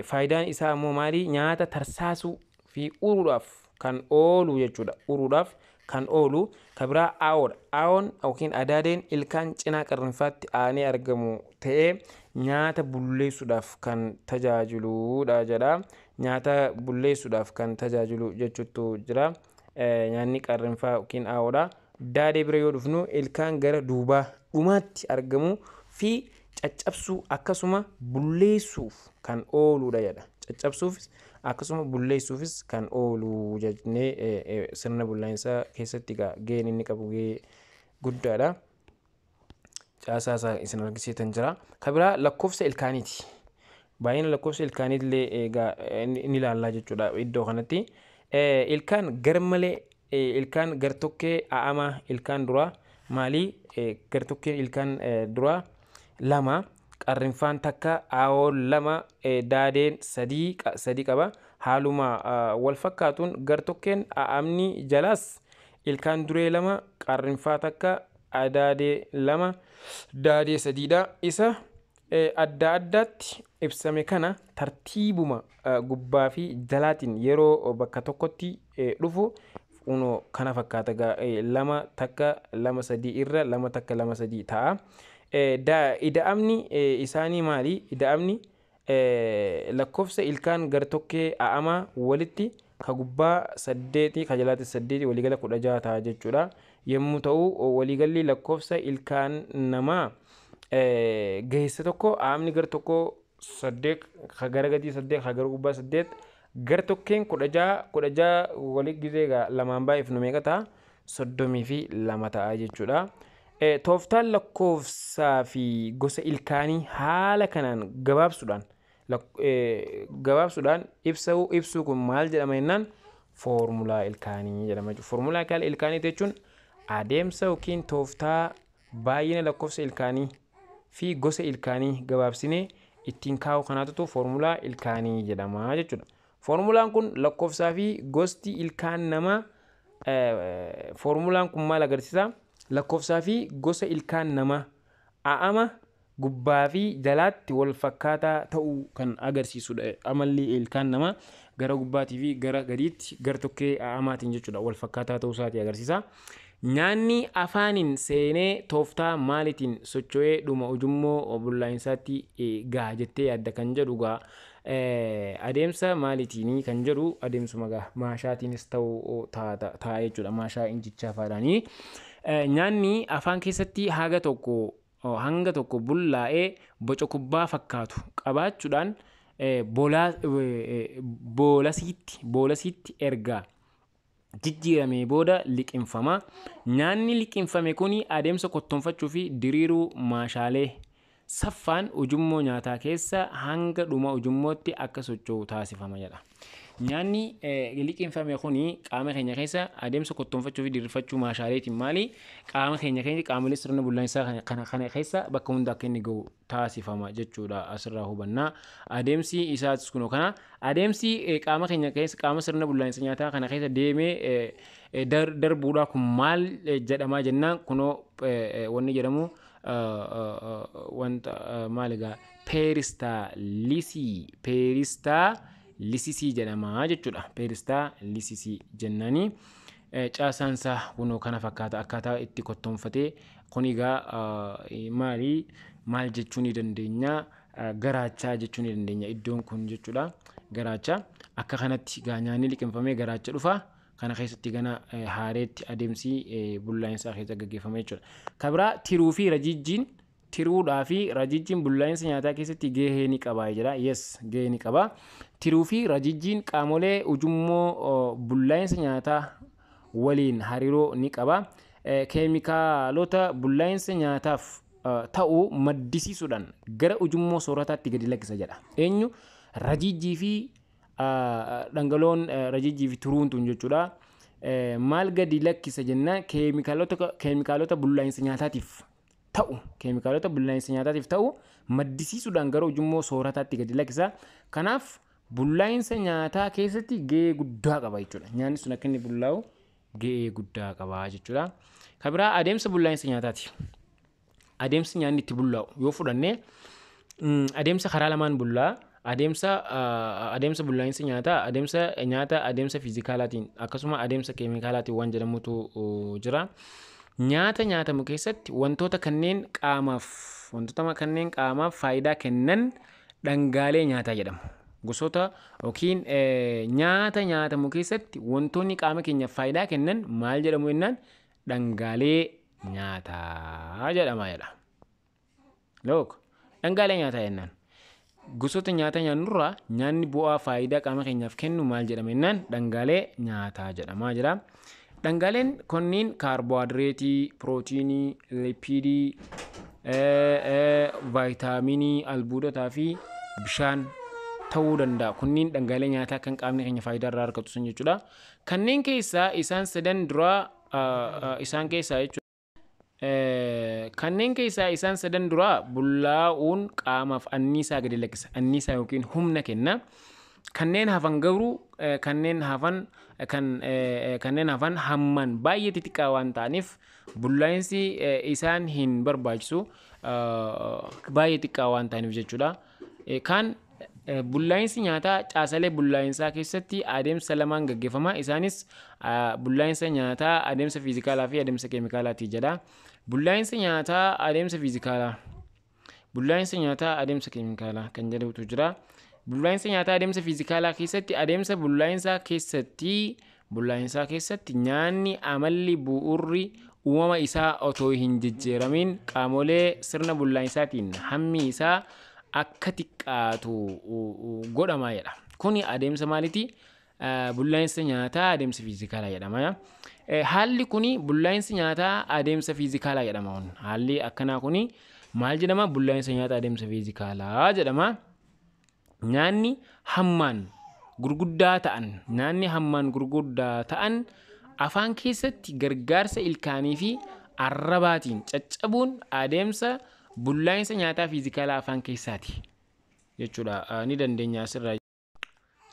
Faayidaan isaa immoo maali? Nyaata tarsaasuu fi uruudhaaf kan oolu jechuudha. Uruudhaaf kan oolu. Kan biraa aawoodha. Aawoon yookiin adaadeen ilkaan cinaa qarrinfaatti aanee argamu ta'ee nyaata bulleessuudhaaf kan tajaajiludha jedha. Nyaata bulleessuudhaaf kan tajaajilu jechuutu jira. Nyaanni qarrinfaa yookiin aawoodha. Daadee bira yoo dhufnu, ilkaan gara duubaa dhumaatti argamu fi caccabsuu akkasuma bulleessuuf kan ooludha jedha. Caccabsuufis akkasuma bulleessuufis kan oolu jennee sirna bullaa'insaa keessatti gaheen inni qabu gahee guddaadha. Caasaa isaa isin argisiisan jira. Kan biraa lakkoofsa ilkaaniiti. Baay'ina lakkoofsa ilkaaniillee egaa ni ilaallaa jechuudha iddoo kanatti. Ilkaan garmalee, ilkaan gartokkee a'amaa, ilkaan duraa maali? Gartokkeen ilkaan duraa lama, qarrinfaan takka, aawoon lama, daadeen sadii sadii qaba. Haaluma wal fakkaatuun gartokkeen a'amni jalaas ilkaan duree lama, qarrinfaa takka, adaadee lama, daadee sadiidha. Isa adda addaatti ibsame kana tartiibuma gubbaa fi jalaatiin yeroo bakka tokkotti dhufu kunoo kana fakkaata. Lama, takka, lama, sadii irra lama, takka, lama, sadii ta'a. Ida'amni isaanii maali? Ida'amni lakkoofsa ilkaan gartokkee a'amaa walitti ka gubbaa saddeeti ka jalaatti saddeeti, waliigala 16 ta'a jechuudha. Yommuu ta'u, waliigalli lakkoofsa ilkaan namaa geessa tokko a'amni gar tokko saddeet, ka gara gadii saddeet, ka gara gubbaa saddeet, gar tokkeen 16, 16 walii gizee egaa lamaan baay'ifnu meeqa ta'a? 32 ta'a jechuudha. Tooftaan lakkoofsaa fi gosa ilkaanii haala kanaan gabaabsuudhaan ibsuu kun maal jedhama jennaan, foormulaa ilkaanii jedhama jechuudha. Foormulaa ilkaanii jechuun adeemsa yookiin tooftaa baay'ina lakkoofsa ilkaanii fi gosa ilkaanii gabaabsinee ittiin kaa'u kanaatutu foormulaa ilkaanii jedhama jechuudha. Foormulaan kun lakkoofsaa fi gosti ilkaan namaa, foormulaan kun maal agarsiisa? Lakkoofsaa fi gosa ilkaan namaa a'ama gubbaa fi jalaatti wal fakkaataa ta'uu kan agarsiisudha. Amalli ilkaan namaa gara gubbaatii fi gara gadiitti gar tokkee a'amaatiin jechuudha wal fakkaataa ta'uu isaatii agarsiisa. Nyaanni afaaniin seenee tooftaa maaliitiin socho'ee dhuma ujummoo bullaa'insaatti gaha jettee yaadda kan jedhu gaa adeemsa maaliitiinii kan jedhu adeemsuma gaa maashaatiinis ta'uu ta'a jechuudha, maashaa injichaa faadhaanii. Nyaanni afaan keessatti haga tokko hanga tokko bullaa'ee boca kubbaa fakkaatu qabaachuudhaan boolasiitti erga jijjiiramee booda liqimfama. Nyaanni liqimfame kun adeemsa kottoonfachuu fi diriiruu maashaalee saffaan ujummoo nyaataa keessa hanga dhuma ujummootti akka socho'u taasifama jedha. Nyaanni liqimfame kun qaama keenya keessa adeemsa kottoonfachuu fi diriirfachuu maashaaleetiin maali qaama keenya keessa qaamolee sirna bullaa'insaa kana keessa bakka hunda akka inni gahu taasifama jechuudha asirraa hubannaa. Adeemsi isaas kunoo kana adeemsi qaama keenya keessa qaama sirna bullaa'insa nyaataa kana keessa deemee darbuudhaa kun maal jedhamaa jennaan kunoo wanni jedhamu wanta maal egaa peeristaalisisii jedhama jechuudha. Peeristaalisisii jennaani caasaan isaa kunoo kana fakkaata akkaataa itti kottoonfatee kun egaa maali maal jechuu ni dandeenya, garaachaa jechuu ni dandeenya iddoon kun jechuudha. Garaacha akka kanatti egaa nyaanni liqimfamee garaacha dhufa. Kana keessatti gana haareetti adeemsi bullaa'insaa keessa gaggeeffama jechuudha. Kabiraa tiruu fi rajiijjiin tiruudhaa fi rajiijjiin bullaa'insa nyaataa keessatti gahee ni qaba jedha. Yes, gahee ni qaba. Tiruu fi rajiijjiin qaamolee ujummoo bullaa'insa nyaataa waliin hariiroo ni qaba. Keemikaalota bullaa'insa nyaataaf ta'u maddisiisuudhaan gara ujummoo soorataatti gadi lakkisa jedha. Eenyu rajiijjii fi dhangala'oon rajiijjii fi tiruun tun jechuudha. Maal gadi lakkisa jennaan keemikaalota bullaa'insa nyaataatiif ta'u keemikaalota bullaa'insa nyaataatiif ta'u maddisiisuudhaan gara ujummoo soorataatti gadi lakkisa. Kanaaf bullaa'insa nyaataa keessatti gahee guddaa qaba jechuudha. Nyaanni sun akka inni bullaa'u gahee guddaa qaba jechuudha. Kan biraa adeemsa bullaa'insa nyaataati. Adeemsi nyaanni itti bullaa'u yoo fudhanne adeemsa karaa lamaan bullaa'a. Adeemsa bullaa'insa nyaataa adeemsa nyaata adeemsa fiizikaalaatiin akkasuma adeemsa keemikaalaatiin waan jedhamutu jira. Nyaata nyaatamu keessatti wantoota kanneen qaamaaf faayidaa kennan dhangaalee nyaataa jedhamu. Gosoota yookiin nyaata nyaatamu keessatti wantoonni qaama keenyaaf faayidaa kennan maal jedhamu jennaan dhangaalee nyaataa jedhama jedha. Look, dhangaalee nyaataa jennaan. Gosoota nyaata nyaannurraa nyaanni bu'aa faayidaa qaama keenyaaf kennu maal jedhama jennaan dhangaalee nyaataa jedhamaa jira. Dhangaaleen kunniin kaarboohayidireetii, pirootiinii, lipiidii, vaayitaaminii, albuudotaa fi bishaan ta'uu danda'a. Kunniin dhangaalee nyaataa kan qaamni keenya faayidaa irraa argatu sun jechuudha. Kanneen keessaa isaan sadan duraa isaan keessaa jechuudha. Kanneen keessaa isaan sadan duraa bullaa'uun qaamaaf anniisaa gadi lakkisa. Anniisaa yookiin humna kenna. Kanneen hafan garuu kanneen hafan hammaan baay'ee xixiqqaa waan ta'aniif bullaa'insi isaan hin barbaachisu baay'ee xiqqaa waan ta'aniif jechuudha. Kan bullaa'insi nyaataa caasalee bullaa'insaa keessatti adeemsa lamaan gaggeeffama. Isaanis bullaa'insa nyaataa adeemsa fiizikaalaa fi adeemsa keemikaalaati jedha. Bullaa'insa nyaataa adeemsa fiizikaalaa, bullaa'insa nyaataa adeemsa keemikaalaa kan jedhutu jira. Bullaa'insa nyaataa adeemsa fiizikaalaa keessatti adeemsa bullaa'insaa keessatti nyaanni amalli bu'uurri uumama isaa otoo hin jijjiiramin qaamolee sirna bullaa'insaatiin hammi isaa akka xiqqaatu godhama jedha. Kuni adeemsa maaliiti? Bullaa'insa nyaataa adeemsa fiizikaalaa jedhama. Haalli kuni bullaa'insa nyaataa adeemsa fiizikaalaa jedhama. Haalli akkanaa kuni maal jedhama? Bullaa'insa nyaataa adeemsa fiizikaalaa jedhama. Nyaanni hammaan gurguddaa ta'an afaan keessatti gargaarsa ilkaanii fi arrabaatiin caccabuun adeemsa bullaa'insa nyaataa fiizikaalaa afaan keessaati jechuudha. Ni dandeenya asirraa.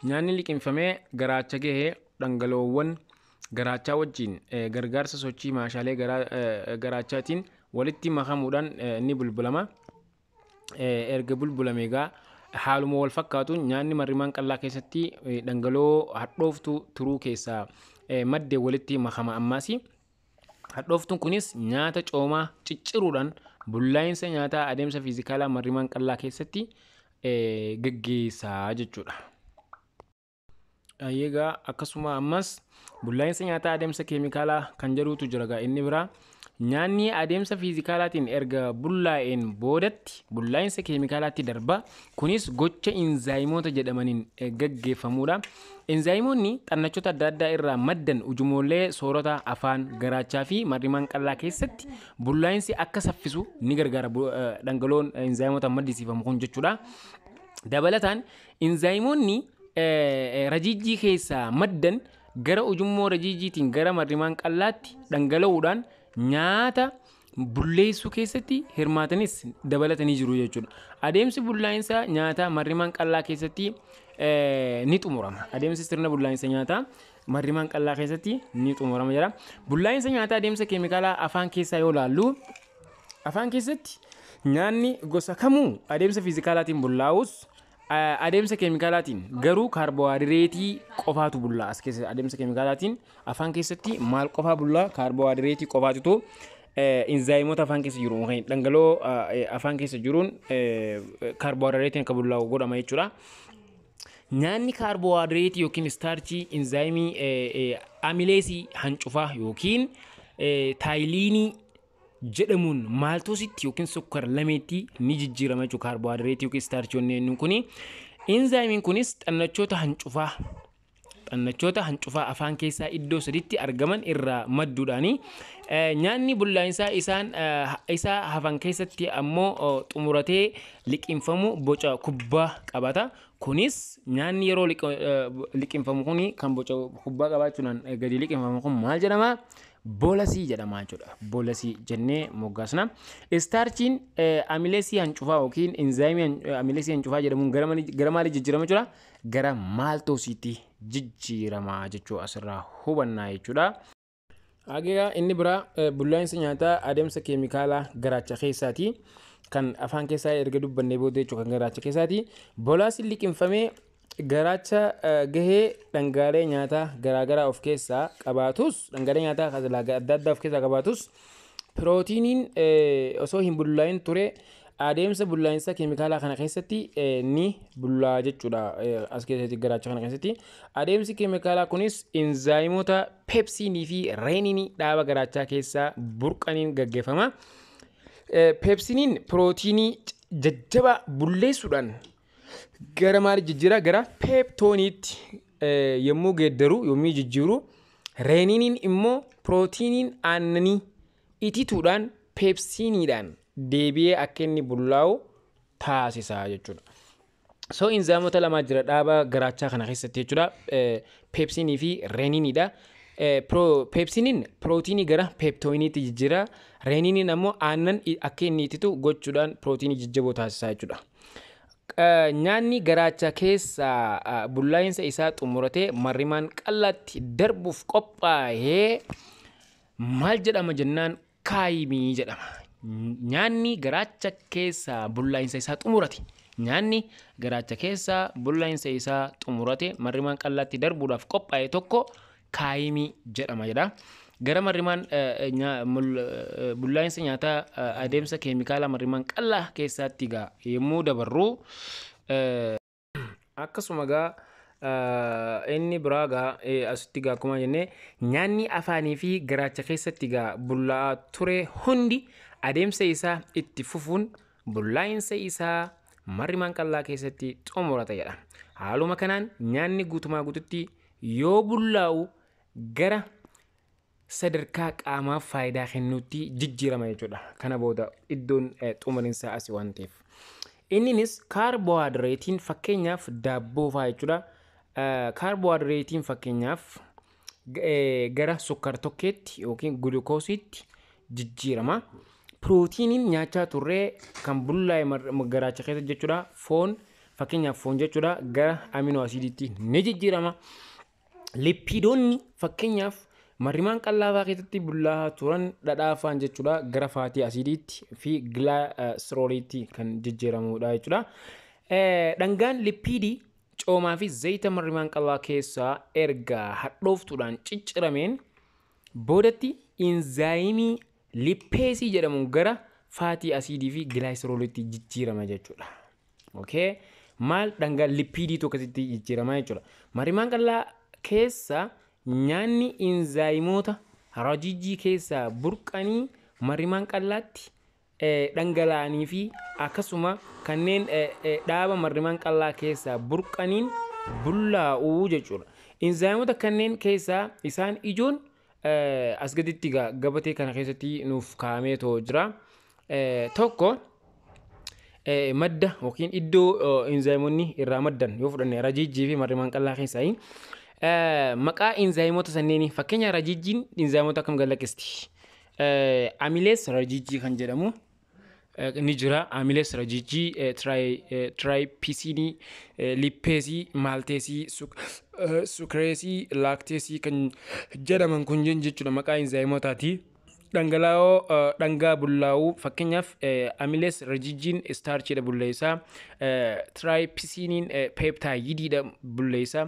Nyaanni liqimfamee garaacha gahee dhangala'oowwan garaachaa wajjin gargaarsa sochii maashaalee garaachaatiin walitti makamuudhaan ni bulbulama. Erga bulbulame egaa haaluma wal fakkaatuun nyaanni marrimaan qal'aa keessatti dhangala'oo hadhooftuu turuu keessaa madde walitti makama ammaas. Hadhooftuun kunis nyaata coomaa cicciruudhaan bullaa'insa nyaataa adeemsa fiizikaalaa marrimaan qal'aa keessatti geggeessaa jechuudha. Egaa akkasuma ammas bullaa'insa nyaataa adeemsa keemikaalaa kan jedhutu jira egaa inni biraa. Nyaanni adeemsa fiizikaalaatiin erga bullaa'een boodatti bullaa'insa keemikaalaatti darba. Kunis gocha inzaayimoota jedhamaniin gaggeeffamudha. Inzaayimoonni xannachoota adda addaa irraa maddan ujumoolee soorata afaan garaachaa fi marrimaan qal'aa keessatti bullaa'insi akka saffisu ni gargaara dhangala'oon inzaayimoota maddisiifamu kun jechuudha. Dabalataan inzaayimoonni rajiijii keessaa maddan gara ujummoo rajiijiitiin gara marrimaan qal'aatti dhangala'uudhaan nyaata bulleessuu keessatti hirmaatanis dabalatanii jiru jechuudha. Adeemsi bullaa'insa nyaataa marrimaan qal'aa keessatti ni xumurama. Adeemsi sirna bullaa'insa nyaataa marrimaan qal'aa keessatti ni xumurama jedha. Bullaa'insa nyaataa adeemsa keemikaalaa afaan keessaa yoo ilaallu, afaan keessatti nyaanni gosa kamuu adeemsa fiizikaalaatiin bullaa'us adeemsa keemikaalaatiin garuu kaarboohayidireetii qofaatu bullaa'a. As keessa adeemsa keemikaalaatiin afaan keessatti maal qofaa bullaa'a? Kaarboohayidireetii qofaatutu inzaayimoota afaan keessa jiru, dhangala'oo afaan keessa jiruun kaarboohayidireetiin akka bullaa'u godhama jechuudha. Nyaanni kaarboohayidireetii yookiin istaarchii inzaayimii amileesii hancufaa yookiin taayiliinii jedhamuun maaltoositti yookiin sukkar lameetti ni jijjiirama jechuudha kaarboohayidireetii yookiin istaarchii onneen kuni. Inzaayimiin kunis xannachoota hancufaa afaan keessaa iddoo saditti argaman irraa madduudhaani nyaanni bullaa'insaa isaan isaa hafan keessatti ammoo xumuratee liqinfamu boca kubbaa qabata. Kunis nyaanni yeroo liqinfamu kuni kan boca kubbaa qabaachuudhaan gadi liqinfamu kun maal jedhama? Bolasii jedhama jechuudha. Bolasii jennee moggaasna. Istaarchiin amileesii hancufaa yookiin inzaayimii amileesii hancufaa jedhamuun gara maalii jijjiirama jechuudha? Gara maaltoosiitti jijjiirama jechuu asirraa hubannaa jechuudha. Egaa inni biraa bullaa'insa nyaataa adeemsa keemikaalaa garaacha keessaati. Kan afaan keessaa erga dubbannee booda jechuudha kan garaacha keessaati. Bolaasiin liqinfamee garaacha gahee dhangaalee nyaataa garaagaraa of keessaa qabaatus, dhangaalee nyaataa adda addaa of keessaa qabaatus, pirootiiniin osoo hin bullaa'in ture adeemsa bullaa'insa keemikaalaa kana keessatti ni bullaa'a jechuudha. As keessatti, garaacha kana keessatti, adeemsi keemikaalaa kunis inzaayimoota peepsiinii fi reeniinii dhaaba garaachaa keessaa burqaniin gaggeeffama. Peepsiiniin pirootiinii jajjabaa bulleessuudhaan gara maali jijjiira? Gara peeptooniitti yommuu geeddaru, yommuu jijjiiru, reeniiniin immoo pirootiiniin aannanii itituudhaan peepsiiniidhaan deebi'ee akka inni bullaa'u taasisa jechuudha. So inzaayimoota lamaa jira dhaaba garaachaa kana keessatti jechuudha. Peepsiinii fi reeniiniidha. Peepsiiniin pirootiinii gara peeptooyiniitti jijjiira. Reeniiniin ammoo aannan akka inni ititu gochuudhaan pirootiinii jajjaboo taasisa jechuudha. Nyaanni garaacha keessaa bullaa'insa isaa xumuratee marrimaan qal'aatti darbuuf qophaa'ee maal jedhama jennaan, kaayimii jedhama. Nyaanni garaacha keessaa bullaa'insa isaa xumurate. Nyaanni garaacha keessaa bullaa'insa isaa xumurate marrimaan qal'aatti darbuudhaaf qophaa'e tokko kaayimii jedhama jedha. Gara marrimaan bullaa'insa nyaataa adeemsa keemikaalaa marrimaan qal'aa keessaatti gaa yommuu dabarru, akkasuma gaa inni biraa gaa asitti gaa akkuma jennee nyaanni afaanii fi garaacha keessatti gaa bullaa'aa ture hundi adeemsa isaa itti fufuun bullaa'insa isaa marrimaan qal'aa keessatti xumurata jedha. Haaluma kanaan nyaanni guutumaa guututti yoo bullaa'u gara sadarkaa qaamaaf faayidaa kennuutti jijjiirama jechuudha. Kana booda iddoon xumurinsaa asii waan ta'eef. Inninis kaarboohayidireetiin, fakkeenyaaf daabboo fa'aa jechuudha. Kaarboohayidireetiin fakkeenyaaf gara sukkar tokkeetti yookiin gulukoosiitti jijjiirama. Pirootiiniin nyaachaa turree kan bullaa'e garaacha keessa jechuudha. Foon, fakkeenyaaf foon jechuudha, gara aminoo asiidiitti ni jijjiirama. Lipiidoonni fakkeenyaaf Marrimaan qal'aa keessatti bullaa'aa turan dhadhaafaan jechuudha gara fatty acidiitti fi glyceroliitti kan jijjiiramudha jechuudha. Dhangaan lipiidii coomaa fi zayita marrimaan qal'aa keessaa erga hadhooftuudhaan ciccirameen boodatti inzaayimii lipeesii jedhamuun gara fatty acidii fi glyceroliitti jijjiirama jechuudha. Okay. Maal dhangaa lipiidiitu akkasitti jijjiirama jechuudha. Marrimaan qal'aa keessa nyaanni inzaayimoota rajijii keessaa burqanii marrimaan qal'aatti dhangala'anii fi akkasuma kanneen dhaaba marrimaan qal'aa keessaa burqaniin bullaa'uu jechuudha. Inzaayimoota kanneen keessaa isaan ijoon as gaditti gabatee kana keessatti nuuf kaa'amee jira. Tokko, madda yookiin iddoo inzaayimoonni irraa maddan yoo fudhanne, rajijii fi marrimaan qal'aa keessaa maqaa inzaayimoota sanneenii, fakkeenya rajijjiin inzaayimoota akkam gallaqqisti? Amylase rajijii kan jedhamu ni jira. Amylase rajijii, trypsinii, lipaseii, maltaseii, sucraseii, lactaseii kan jedhaman kun jechuudha maqaa inzaayimootaati. Dhangala'oo dhangaa bullaa'uu, fakkeenyaaf amylase rajijiin starchiidha bulleessaa, trypsiniin peptideiidha bulleessaa,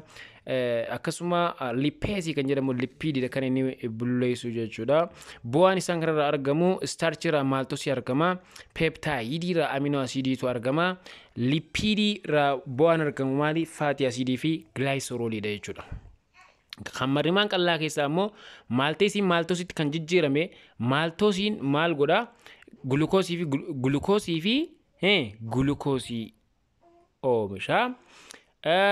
akkasuma lipaseii kan jedhamu lipiidiidha kan inni bulleessu jechuudha. Bu'aan isaan kanarraa argamu starchiirraa maltoseii argama, peptideiirraa amino acidiitu argama, lipiidiirraa bu'aan argamu maali? Fatty acidii fi glyceroliidha jechuudha. Kan marrimaan qal'aa keessaa immoo maltaseiin maltoseitti kan jijjiirame, maltoseiin maal godhaa? Gulukoosii fi gulukoosii fi gulukoosii oomisha.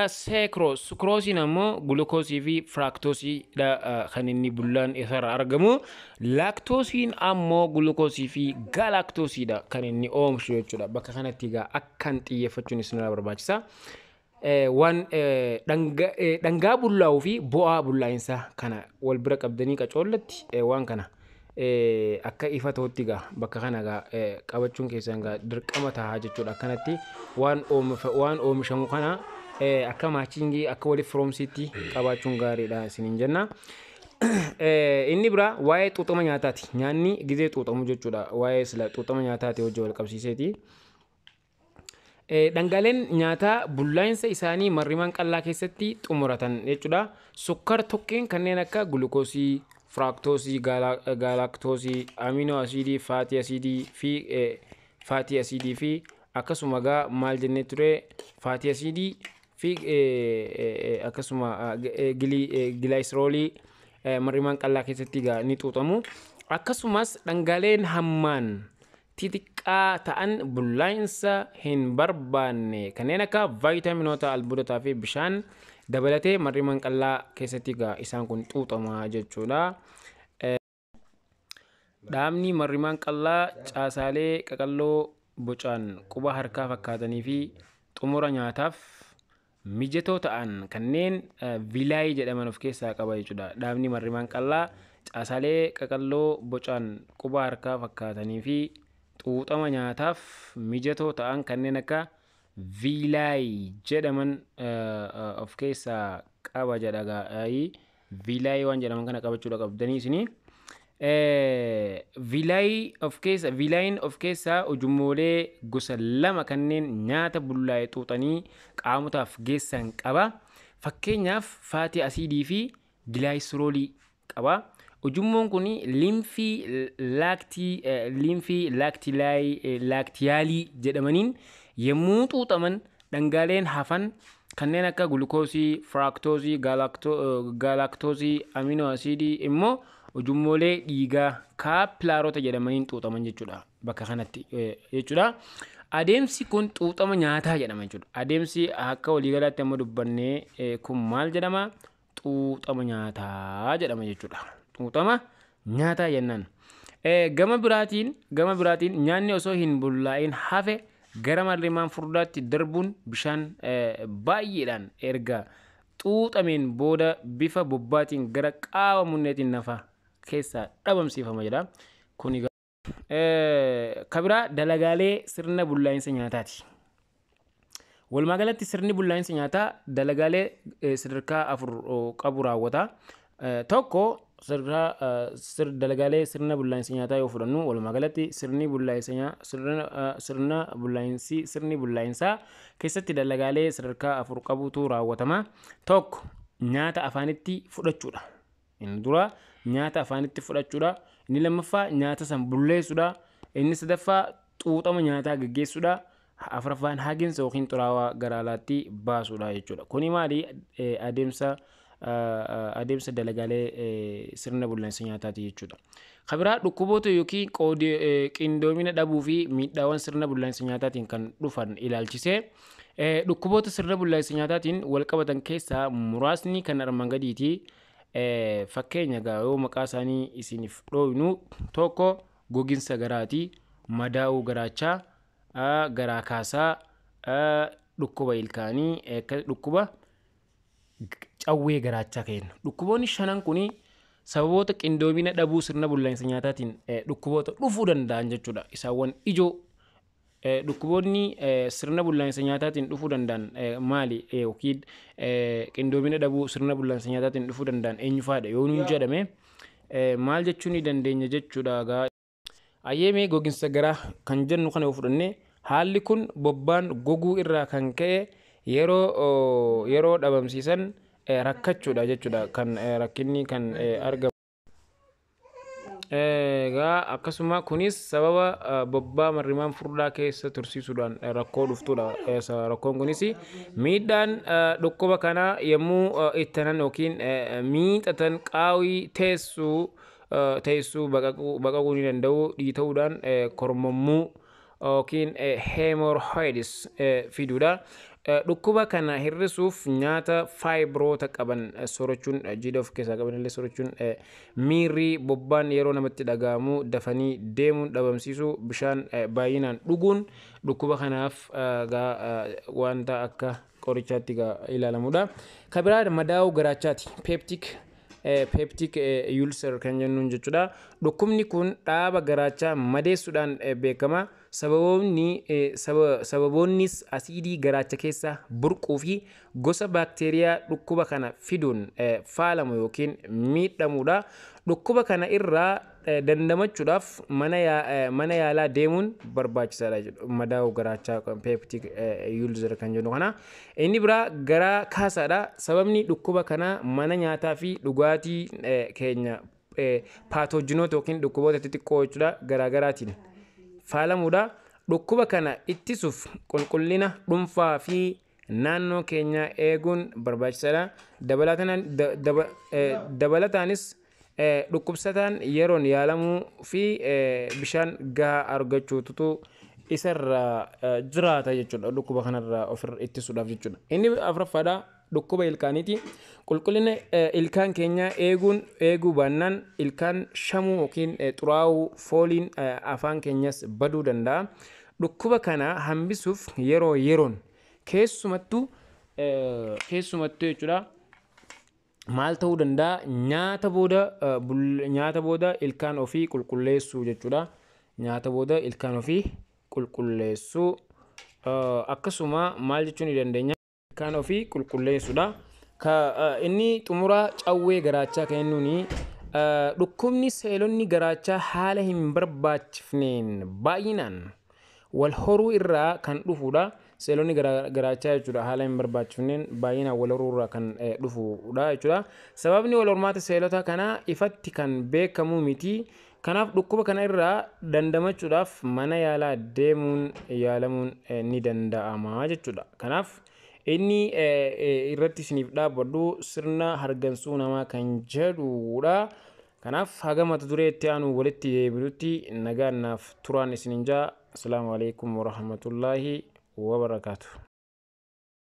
Sucroseiin ammoo gulukoosii fi fructoseiidha kan inni bullaan isarraa argamu. Lactoseiin ammoo gulukoosii fi galactoseiidha kan inni oomishu jechuudha. Bakka kanatti egaa akkan xiyyeeffachuun isinirraa barbaachisa. Waan dhangaa bullaa'uu fi bu'aa bullaa'insaa kana wal bira qabdanii qacoollatti waan kana akka ifa ta'utti egaa bakka kana egaa qabachuun keessan egaa dirqama ta'a jechuudha. Akkanatti waan oomishamu kana akka matchingii, akka waliif firoomsiitti qabaachuun gaariidha isiniin jenna. Inni biraa waa'ee xuuxama nyaataati. Nyaanni gizee xuuxamu jechuudha. Waa'ee sila xuuxama nyaataati hojii wal qabsiiseeti. Dhangaaleen nyaataa bullaa'insa isaanii marrimaan qal'aa keessatti xumuratan jechuudha. Sukkar tokkeen kanneen akka gulukoosii, fructoseii, galactoseii, amino acidii, fatty acidii fi fatty acidii fi akkasuma gaa maal jennee ture, fatty acidii fi akkasuma glycerolii marrimaan qal'aa keessatti gaa ni xuuxamu. Akkasumas dhangaaleen hammaan xixiqqaa ta'an bullaa'insa hin barbaanne kanneen akka vaayitaaminoota, albuudotaa fi bishaan dabalatee marrimaan qal'aa keessatti egaa isaan kun xuuxama jechuudha. Dhaabni marrimaan qal'aa caasaalee qaqalloo bocaan quba harkaa fakkaatanii fi xumura nyaataaf mijatoo ta'an kanneen villi jedhaman of keessaa qaba jechuudha. Dhaabni marrimaan qal'aa caasaalee qaqalloo bocaan quba harkaa fakkaatanii fi xuuxama nyaataaf mijatoo ta'an kanneen akka villi jedhaman of keessaa qaba jedha. Villi waan jedhaman kana qabachuudha qabdanii isinii. Villi of keessa villiin of keessaa ujummoolee gosa lama kanneen nyaata bullaa'e xuuxanii qaamotaaf geessan qaba. Fakkeenyaaf fatty acidii fi glycerolii qaba. Ujummoon kun limfii lactealii jedhamaniin yommuu xuuxaman, dhangaaleen hafan kanneen akka gulukoosii, fructoseii, galactoseii, amino acidii immoo ujummoolee dhiigaa kaapilaarota jedhamaniin xuuxaman jechuudha. Bakka kanatti jechuudha. Adeemsi kun xuuxama nyaataa jedhama jechuudha. Adeemsi akka waliigalaatti amma dubbannee kun maal jedhama? Xuuxama nyaataa jedhama jechuudha. Xuuxama nyaataa jennaan. Gama biraatiin nyaanni osoo hin bullaa'in hafe gara marrimaan furdaatti darbuun bishaan baay'eedhaan erga xuuxameen booda bifa bobbaatiin gara qaama munneetiin nafa keessaa dhabamsiifama jedha. Kuni kabiraa dalagaalee sirna bullaa'insa nyaataati. Walumaa galatti sirni bullaa'insa nyaataa dalagaalee sadarkaa afur qabu raawwata. Tokko, Sadarkaa dalagaalee sirna bullaa'insa nyaataa yoo fudhannu, walumaa galatti sirni bullaa'insa sirna bullaa'insi sirni bullaa'insaa keessatti dalagaalee sadarkaa afur qabutu raawwatama. Tokko, nyaata afaanitti fudhachuudha. Inni dura nyaata afaanitti fudhachuudha. Inni lammaffaa nyaata san bulleessuudha. Inni sadaffaa xuuxama nyaataa gaggeessuudha. Afuraffaan haginsa yookiin xuraawaa gara alaatti baasuudha jechuudha. Kuni maali? Adeemsa dalagaalee sirna bullaa'insa nyaataati jechuudha. Kan biraa, dhukkuboota yookiin qindoomina dhabuu fi miidhaawwan sirna bullaa'insa nyaataatiin kan dhufan ilaalchisee, dhukkuboota sirna bullaa'insa nyaataatiin wal qabatan keessaa muraasni kan armaan gadiiti. Fakkeenya yoo maqaa isaanii isiniif dhooynu, tokko goginsa garaati, madaa'uu garaachaa, garaa kaasaa, dhukkuba ilkaanii, dhukkuba cawwee garaachaa kennu. Dhukkuboonni shanan kuni sababoota qindoomina dhabuu sirna bullaa'insa nyaataatiin dhukkuboota dhufuu danda'an jechuudha. Isaawwan ijoo dhukkuboonni sirna bullaa'insa nyaataatiin dhufuu danda'an maali, yookiin qindoomina dhabuu sirna bullaa'insa nyaataatiin dhufuu danda'an eenyufaadha yoo nuun jedhame, maal jechuu ni dandeenya jechuudha? Ayyeemee, goginsa garaa kan jennu kana yoo fudhanne, haalli kun bobbaan goguu irraa kan ka'e yeroo dhabamsiisan rakkachuudha jechuudha, kan rakkinni kan argamu. Egaa akkasuma kunis sababa bobbaa marrimaan furdaa keessa tursiisuudhaan rakkoo dhuftudha. Rakkoon kunis miidhaan dhukkuba kanaa yommuu ittanan yookiin miixatan qaawii teessuu baqaquu ni danda'u, dhiita'uudhaan kormommuu yookiin hemorrhoids fiduudha. Dhukkuba kana hir'isuuf nyaata faayibiroota qaban soorachuun, jiidha of keessaa qaban illee soorachuun, miirri bobbaan yeroo namatti dhaga'amu dafanii deemuun dhabamsiisuu, bishaan baay'inaan dhuguun dhukkuba kanaaf wanta akka qorichaatti ilaalamudha. Kan biraa madaa'uu garaachaati. Peptic ulcer kan jennuun jechuudha. Dhukkubni kun dhaaba garaachaa madeessuudhaan beekama. Sababoonnis asiidii garaacha keessa burquu fi gosa baakteeriyaa dhukkuba kana fiduun faalamu yookiin miidhamuudha. Dhukkuba kana irraa dandamachuudhaaf mana yaalaa deemuun barbaachisaadha jedhu, madaa'uu garaachaa peptic ulcer kan jennu kana. Inni biraa garaa kaasaadha. Sababni dhukkuba kanaa mana nyaataa fi dhugaatii keenya paatoojinoota yookiin dhukkuboota xixiqqoo jechuudha garaagaraatiin faalamuudha. Dhukkuba kana ittisuuf qulqullina dhuunfaa fi naannoo keenyaa eeguun barbaachisaadha. Dabalataanis dhukkubsataan yeroon yaalamuu fi bishaan gahaa argachuutu isarraa jiraata jechuudha, dhukkuba kanarraa ofirra ittisuudhaaf jechuudha. Inni afuraffaadha dhukkuba ilkaaniiti. Qulqullina ilkaan keenyaa eeguun eeguu baannaan ilkaan shamuu yookiin xuraa'uu, fooliin afaan keenyas baduu danda'a. Dhukkuba kana hambisuuf yeroo yeroon keessumattuu jechuudha, maal ta'uu danda'a? Nyaata booda ilkaan ofii qulqulleessuu jechuudha. Nyaata booda ilkaan ofii qulqulleessuu. Akkasuma maal jechuu ni dandeenya? Ilkaan ofii qulqulleessuudha. Inni xumuraa cawwee garaachaa kan jennuuni, dhukkubni seelonni garaachaa haala hin barbaachifneen baay'inaan wal horuu irraa kan dhufudha. Seelonni garaachaa jechuudha haala hin barbaachifneen baay'inaan wal horuu irraa kan dhufudha jechuudha. Sababni wal hormaata seelota kanaa ifatti kan beekamu miti. Kanaaf dhukkuba kana irraa dandamachuudhaaf mana yaalaa deemuun yaalamuun ni danda'ama jechuudha. Kanaaf inni irratti isiniif dhaabbadhu sirna hargansuu namaa kan jedhudha. Kanaaf haga mata duree itti aanu walitti deebinutti nagaan naaf turaan isinin jaa. Asalaamu alaikum warahmatullaahi wabarakaatu.